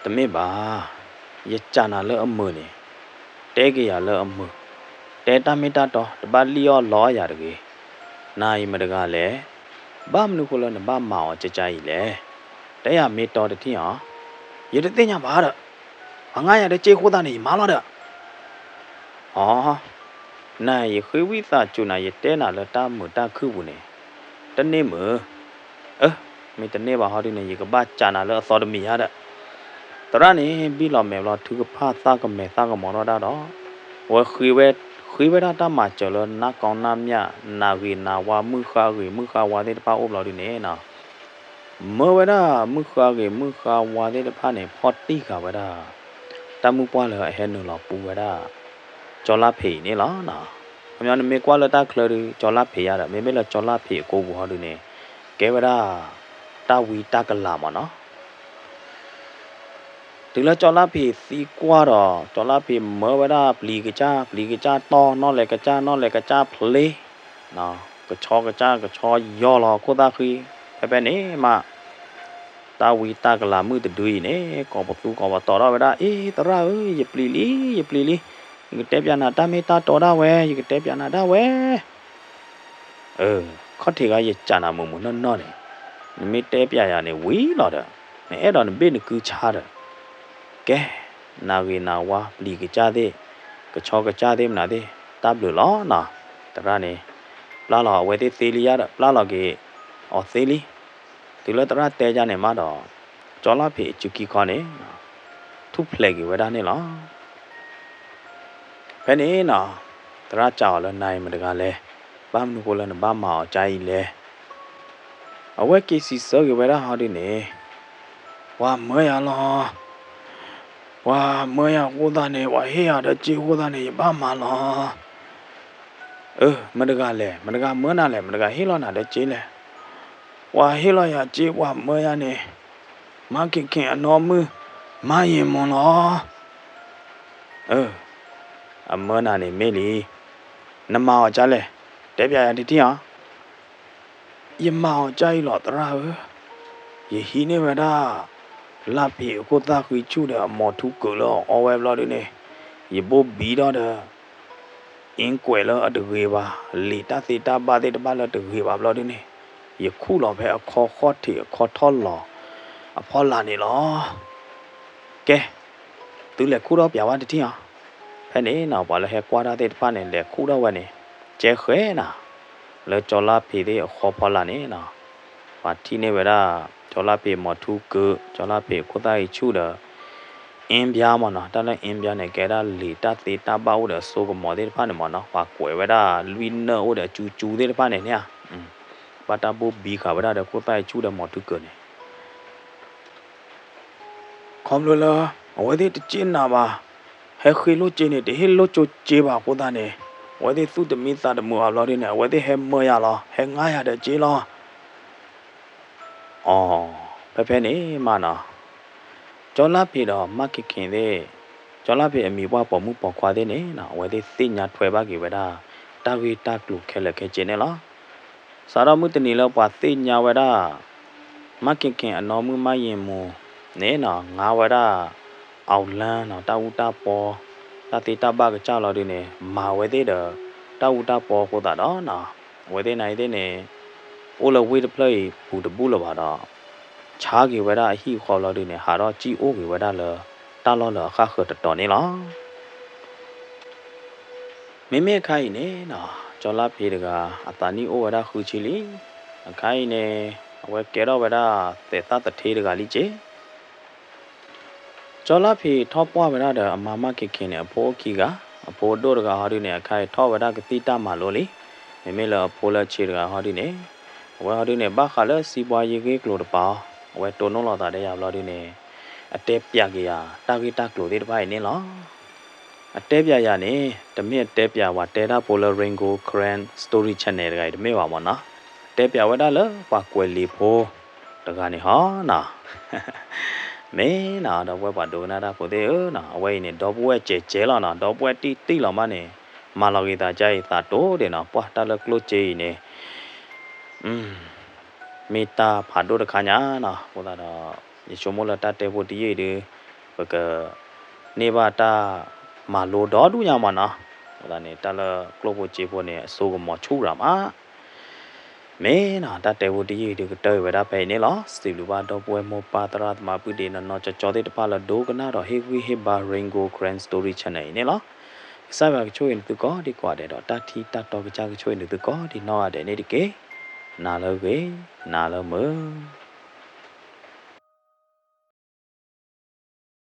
တမ့ၢ်ဘၣ်, ယစံးနၤလၢအမုာ်န့ၣ်, တဲက့ၤယၤလၢအမုာ်, တဲတၢ်မ့ၢ်တၢ်တီ တဘၣ်လံၣ်အီၣ်လီအီၣ်ယၤတဂ့ၤ. နၤအံၤမတၤတဂၤလဲၣ်, ဘၣ်မနုၤဃိလၢနဘၣ်မၤအီၤကါအံၤလဲၣ်. တဲယၤမ့ၢ်တီတထံၣ်အီၤ, ယတသ့ၣ်ညါဘၣ်ဒီး, ပှၤငါယၤဒီးစ့အဃိသတးန့ၣ် ယမၤလီၤဒီး အိ, နၤယဃ့ဝံသးစူၤနၤ ယတဲနၤလၢတၢ်မုာ်တၢ်ခုၣ်ပူၤန့ၣ်, တန့ၢ်မုာ်, အၢ, မ့ၢ်တန့ၢ်ဘၣ်ဟီဒုန့ၣ် ယကဘၣ်စံးနၤလၢအသီတမံၤဧါဒီး, သရၣ်န့ၣ် ဘံၣ်လီၤမဲာ်ဘျီ ထုကဖၣ်သၣ်ကမဲာ်သၣ်ကမီၤထီၣ်ဒၣ်ဒီး, အဝဲဃ့ဝဲဒၣ်တၢ်မၤစၢၤလၢနၢ်ကီနၢ်မၠၣ် နၢ်ဂ့ၤနၢ်ဝါ မုၣ်ဃါဂ့ၤမုၣ်ဃါဝါသ့ၣ်တဖၣ်အိၣ်ဘျီဒုန့ၣ်နီၤ မၢဝဲဒၣ်မုၣ်ဃါဂ့ၤမုၣ်ဃါဝါသ့ၣ်တဖၣ်န့ၣ် ဖီၣ်တံၢ်ဃာ်ဝဲဒၣ် တၢ်မုၣ်ပှၢ်လၢအဟဲနုာ်လီၤပူဝဲဒၣ် ကၠီလါဖံးအံၤန့ၣ်လီၤ. ခီပညီနမ့ၢ်ကွၢ်လၢတၢ်ချၢဒု ကၠီလါဖံးယါဒီး မ့မ့ၢ်လၢကၠီလါဖံးအကိပူၤဟီဒုန့ၣ် ကဲဝဲဒၣ် တၢ်ဝံတၢ်ကလၤမးနီၤ တုၤလၢကၠီလါဖံးသံကွၢ်ဒီး ကၠီလါဖံးမၢဝဲဒၣ်ပျံၤကစၢ် ပျံၤကစၢ်တီ နီၣ်လဲၤကစၢ် နီၣ်လဲၤကစၢ်ဖျ့, ကဆီကစၢ် ကဆီယီၢ်လီၤခိၣ်သၣ်ဃံ, ဖဲဖဲန့ၣ်မး တၢ်ဝံတၢ်ကလၤမုၣ်တဒုအံၤန့ၣ် ကိးပသူကိးပသီထီၣ်ဝဲဒၣ် အ့ သရၣ်ဧၢ, ယပျံၤလံ ယပျံၤလံ, ယကတဲပျးနၤတၢ်မ့ၢ်တၢ်တီဒၣ်ဝဲ ယကတဲပျးနၤဒၣ်ဝဲ အၢ, ခီၣ်ထံးဂၤယစံးနၤမုာ်မုာ်နီၢ်နီၢ်န့ၣ်, နမ့ၢ်တဲပျးယၤန့ၣ်ဝံၤလီၤဒီး, နအဲၣ်ဒိးနဘ့ၣ်နကုဆါဒီး, ကဲ, နၢ်ဂ့ၤနၢ်ဝါပျံၤကစၢ်သ့ၣ်, ကဆီကစၢ်သ့ၣ်မနုၤသ့ၣ်, တၢ်ဘျုးလီၤနီၤ, သရၣ်န့ၣ်, ပျၢ်လီၤအဝဲသ့ၣ်သ့လံယါဒီး ပျၢ်လီၤက့ၤအီၤသ့လံ, တုၤလၢသရၣ်တဲယါန့ၣ်မးဒီး, ကၠီလါဖံးအစုခံခီန့ၣ်, ထူၣ်ဖျဲးက့ၤဝဲဒၣ်န့ၣ်လီၤ. ဖဲန့ၣ်နီၤ, သရၣ်စံးအီၤလၢနၤအံၤမတဂၤလဲၣ်, ဘၣ်မနုၤဃိလၢနဘၣ်မၤအီၤကါအံၤလဲၣ်. အဝဲက့ၤစံးဆၢက့ၤဝဲဒၣ်ဟီဒုန့ၣ်, ပှၤမၢယၤလီၤ. ပှၤမၢယၤအဃိသတးန့ၣ် ပှၤဟ့ၣ်ယၤဒီးစ့အဃိသတးန့ၣ် ယဘၣ်မၤလီၤ. အၢ မတဂၤလဲၣ်, မတဂၤမၢနၤလဲၣ်, မတဂၤဟ့ၣ်လီၤနၤဒီးစ့လဲၣ်. ပှၤဟ့ၣ်လီၤယၤစ့ ပှၤမၢယၤန့ၣ်, မါခ့ၣ်ခ့ၣ်အနီၢ်မုၣ်, မါယံာ်မီၢ်လီၤ. အၢ, အမၢနၤန့ၣ်မ့ၢ်လံ, နမၤအီၤကါလဲၣ်, တဲပျးယၤတထံၣ်ဧါ. ယမၤအီၤကါအံၤလီၤသရၣ်ဧၢ, ယဟံးန့ၢ်ဝဲဒၣ် လါဖံးအခိၣ်သၣ်ဃံဆူၣ်ဒီးအမိၢ်ထူကၢးလၢအအီဝဲဘျီဒုန့ၣ်, ယဘိၣ်ဘံထီၣ်ဒီး အ့ကွဲးလၢအတဂ့ၤဘၣ်, လံာ်တၢ်သ့တၢ်ဘၣ်သ့ၣ်တဖၣ်လၢတဂ့ၤဘၣ်ဘျီဒုန့ၣ်, ယခူၣ်လီၤဖဲအခီခီၣ်ထံးအခီထီၣ်လီၤအဖီလာ်န့ၣ်လီၤ. ကဲ, သုလဲၤခူၣ်ထီၣ်ပျးဝဲတထံၣ်ဧါ. ဖဲန့ၣ်နီၤ ပှၤလၢဟဲကွၢ်တၢ်သ့ၣ်တဖၣ်န့ၣ် လဲၤခူၣ်ထီၣ်ဝဲန့ၣ်, ကဲဃဲနၤ, လၢကၠီလါဖံးသ့ၣ်အဃီဖီလာ်န့ၣ်နီၤ, ပှၤထံၣ်န့ၢ်ဝဲဒၣ် ကၠီလါဖံးမိၢ်ထူကၢး, ကၠီလါဖံးအခိၣ်သၣ်ဃံဆူၣ်ဒီး အ့ဘျါမးနီၤ, တၢ်လၢအ့ဘျါန့ၣ် ကဲဒၣ်လံာ်တၢ်သ့တၢ်ဘၣ်အိၣ်ဒီးအစိကမီၤသ့ၣ်တဖၣ်န့ၣ်မးနီၤ, ပှၤကွဲးဝဲဒၣ်လွံၢ်နၢၣ်အိၣ်ဒီးအကၠူကၠူသ့ၣ်တဖၣ်န့ၣ်န့ၣ်ဧါ, ဘၣ်တၢ်ဘိၣ်ဘံဃာ်ဝဲဒၣ်ဒီးခိၣ်သၣ်ဃံဆူၣ်ဒီးမိၢ်ထူကၢးန့ၣ် ခီ ခီဖျိလၢ အဝဲသ့ၣ်တစ့ၢ်နာ်ဘၣ်, ဟဲဃ့လိၢ်စ့န့ၣ် တဟ့ၣ်လိၢ်ကၠိစ့ဘၣ်အဃိသတးန့ၣ်, အဝဲသ့ၣ်သူၣ်တမံသးတမုာ်အဘျီဒုန့ၣ် အဝဲသ့ၣ်ဟဲမၢယၤလီၤ, ဟဲငါယၤဒီးစ့လီၤ. အီ, ဖဲဖဲန့ၣ်မးနီၤ, ကၠီလါဖံးဒီးမါခ့ၣ်ခ့ၣ်သ့ၣ်, ကၠီလါဖံးအမံၤပှၢ်ပိာ်မုၣ်ပိာ်ခွါသ့ၣ်န့ၣ်နီၤ အဝဲသ့ၣ်သ့ၣ်ညါထွဲဘၣ်က့ၤဝဲဒၣ် တၢ်ဂ့ၢ်တၢ်ကျိၤခဲလၢာ်ခဲဆ့န့ၣ်လီၤ. စးထီၣ်မုၢ်တနံၤလၢပှၤသ့ၣ်ညါဝဲဒၣ် မါခ့ၣ်ခ့ၣ်အနီၢ်မုၣ်မါယံၤမူၤန့ၣ်နီၤ ငါဝဲဒၣ် အီၣ်လၢနီၤ တၢ်အူတၢ်ပီ, တၢ်သ့တၢ်ဘၣ်ကစၢ်လီၤဒုန့ၣ် မၤဝဲသ့ၣ်ဒီး တၢ်အူတၢ်ပီအဃိသတးဒီးနီၤ, အဝဲသ့ၣ်နၤအံၤသ့ၣ်န့ၣ် အိၣ်လၢဝ့ၢ်တဖျၢၣ်အံၤပူၤတဘူၣ်လၢၤဘၣ်ဒီး ဆါက့ၤဝဲဒၣ်အဟံၣ်အဃီလီၤဒုန့ၣ် ဟးထီၣ်စံၣ်အိၣ်က့ၤဝဲဒၣ်လၢ တၢ်လီၢ်လၢအဃၣ်ဃၢၤတတီၤန့ၣ်လီၤ. မ့မ့ၢ်အခါအံၤန့ၣ်နီၤ ကၠီလါဖံးတဂၤ အသးနံၣ်အိၣ်ဝဲဒၣ်ဃုဆံလံ. အခါအံၤန့ၣ် အဝဲကဲထီၣ်ဝဲဒၣ်သဲးသၣ်သထ့တဂၤလံက့ၤ. ကၠီလါဖံးထီၣ်ပှၢ်ဝဲဒၣ်ဒီးအမါမါခ့ၣ်ခ့ၣ်န့ၣ် အဖိအိၣ်ခံဂၤ, အဖိဒိၣ်တဂၤဟီဒုန့ၣ် အခါအံၤထီၣ်ဝဲဒၣ်ကသံၣ်တၢ်မၤလိလံ. မ့မ့ၢ်လၢအဖိလၢဆံးတဂၤဟီဒုန့ၣ် အဝဲဟီဒုန့ၣ် ဘၣ်ဃးလၢစံးပှၤယ့ဂ့ၢ်ကျိၤတပၤ, အဝဲတိၢ်နီၣ်လိာ်သးဒီးယၤဘျီဒုန့ၣ် အတဲပျးက့ၤယၤ တၢ်ဂ့ၢ်တၢ်ကျိၤသ့ၣ်တဖၣ်အံၤန့ၣ်လီၤ. အတဲပျးယၤန့ၣ် တမ့ၢ်အတဲပျးပှၤတဲတၢ်ဖိလၢ Rain Gold Karen Story Channel တဂၤအံၤတမ့ၢ်ဘၣ်မ့ၢ်နီၤ, အတဲပျးဝဲဒၣ်လၢပှၤကွဲးလံာ်ဖိတဂၤန့ၣ်ဟီနီၤ. မ့ၢ်နီၤ ဒီပုၢ်ဝဲၢ်ပှၤဒိကနၣ်တၢ်ဖိသ့ၣ်ဧၢနီၤ, အဝဲအံၤန့ၣ် ဒီပုၢ်ဝဲၢ်ကဲးကဲးလီၤနီၤ, ဒီပုၢ်ဝဲၢ်တံၢ်တံၢ်လီၤမးန့ၣ် မၤလီၤက့ၤသးကအံၤသးတိၤဒံးနီၤ, ပှၢ်တၢ်လၢကျိၣ်စ့အံၤန့ၣ် မ့ၢ်တၢ်ဖးဒိၣ်တခါညါနီၤ. အဃိသတးဒီး ယဆိကမိၣ်လၢတၢ်တဲဖိတယုၢ်အံၤဒု ပကန့ၢ်ဘၣ်တၢ်မၤလိဒီဒူၣ်ညါမ့ၢ်နီၤ. အဃိသတးန့ၣ် တၢ်လၢကျိၣ်ဖိစ့ဖိန့ၣ် အစိကမီၤဆူၣ်ရၤမး. မ့ၢ်နီၤ တၢ်တဲဖိတယုၢ်အံၤဒုကတၢၢ်အံၤဝဲဒၣ်ဖဲအံၤန့ၣ်လီၤ. စံးဘျုးဘၣ်ဒီပုၢ်ဝဲၢ်မိၢ်ပၢ်သရၣ်သမါပုၢ်ဒ့နီၢ်နီၢ်ကၠီကၠီသ့ၣ်တဖၣ်လၢဒိကနၣ်ဒီးဟ့ၣ်ဂံၢ်ဟ့ၣ်ဘါ Rain Gold Karen Story Channel အံၤန့ၣ်လီၤ. ကစၢ်ယွၤကဆိၣ်ဂ့ၤနသုကိးဒံကိးဂၤဒဲးဒီး တၢ်ထံတၢ်တီကစၢ်ကဆိၣ်ဂ့ၤနသုကိးဒံနီၢ်ဂၤဒဲးန့ၣ်တက့ၢ်. နၤလၢဂ့ၤ, နၤလၢမုာ်.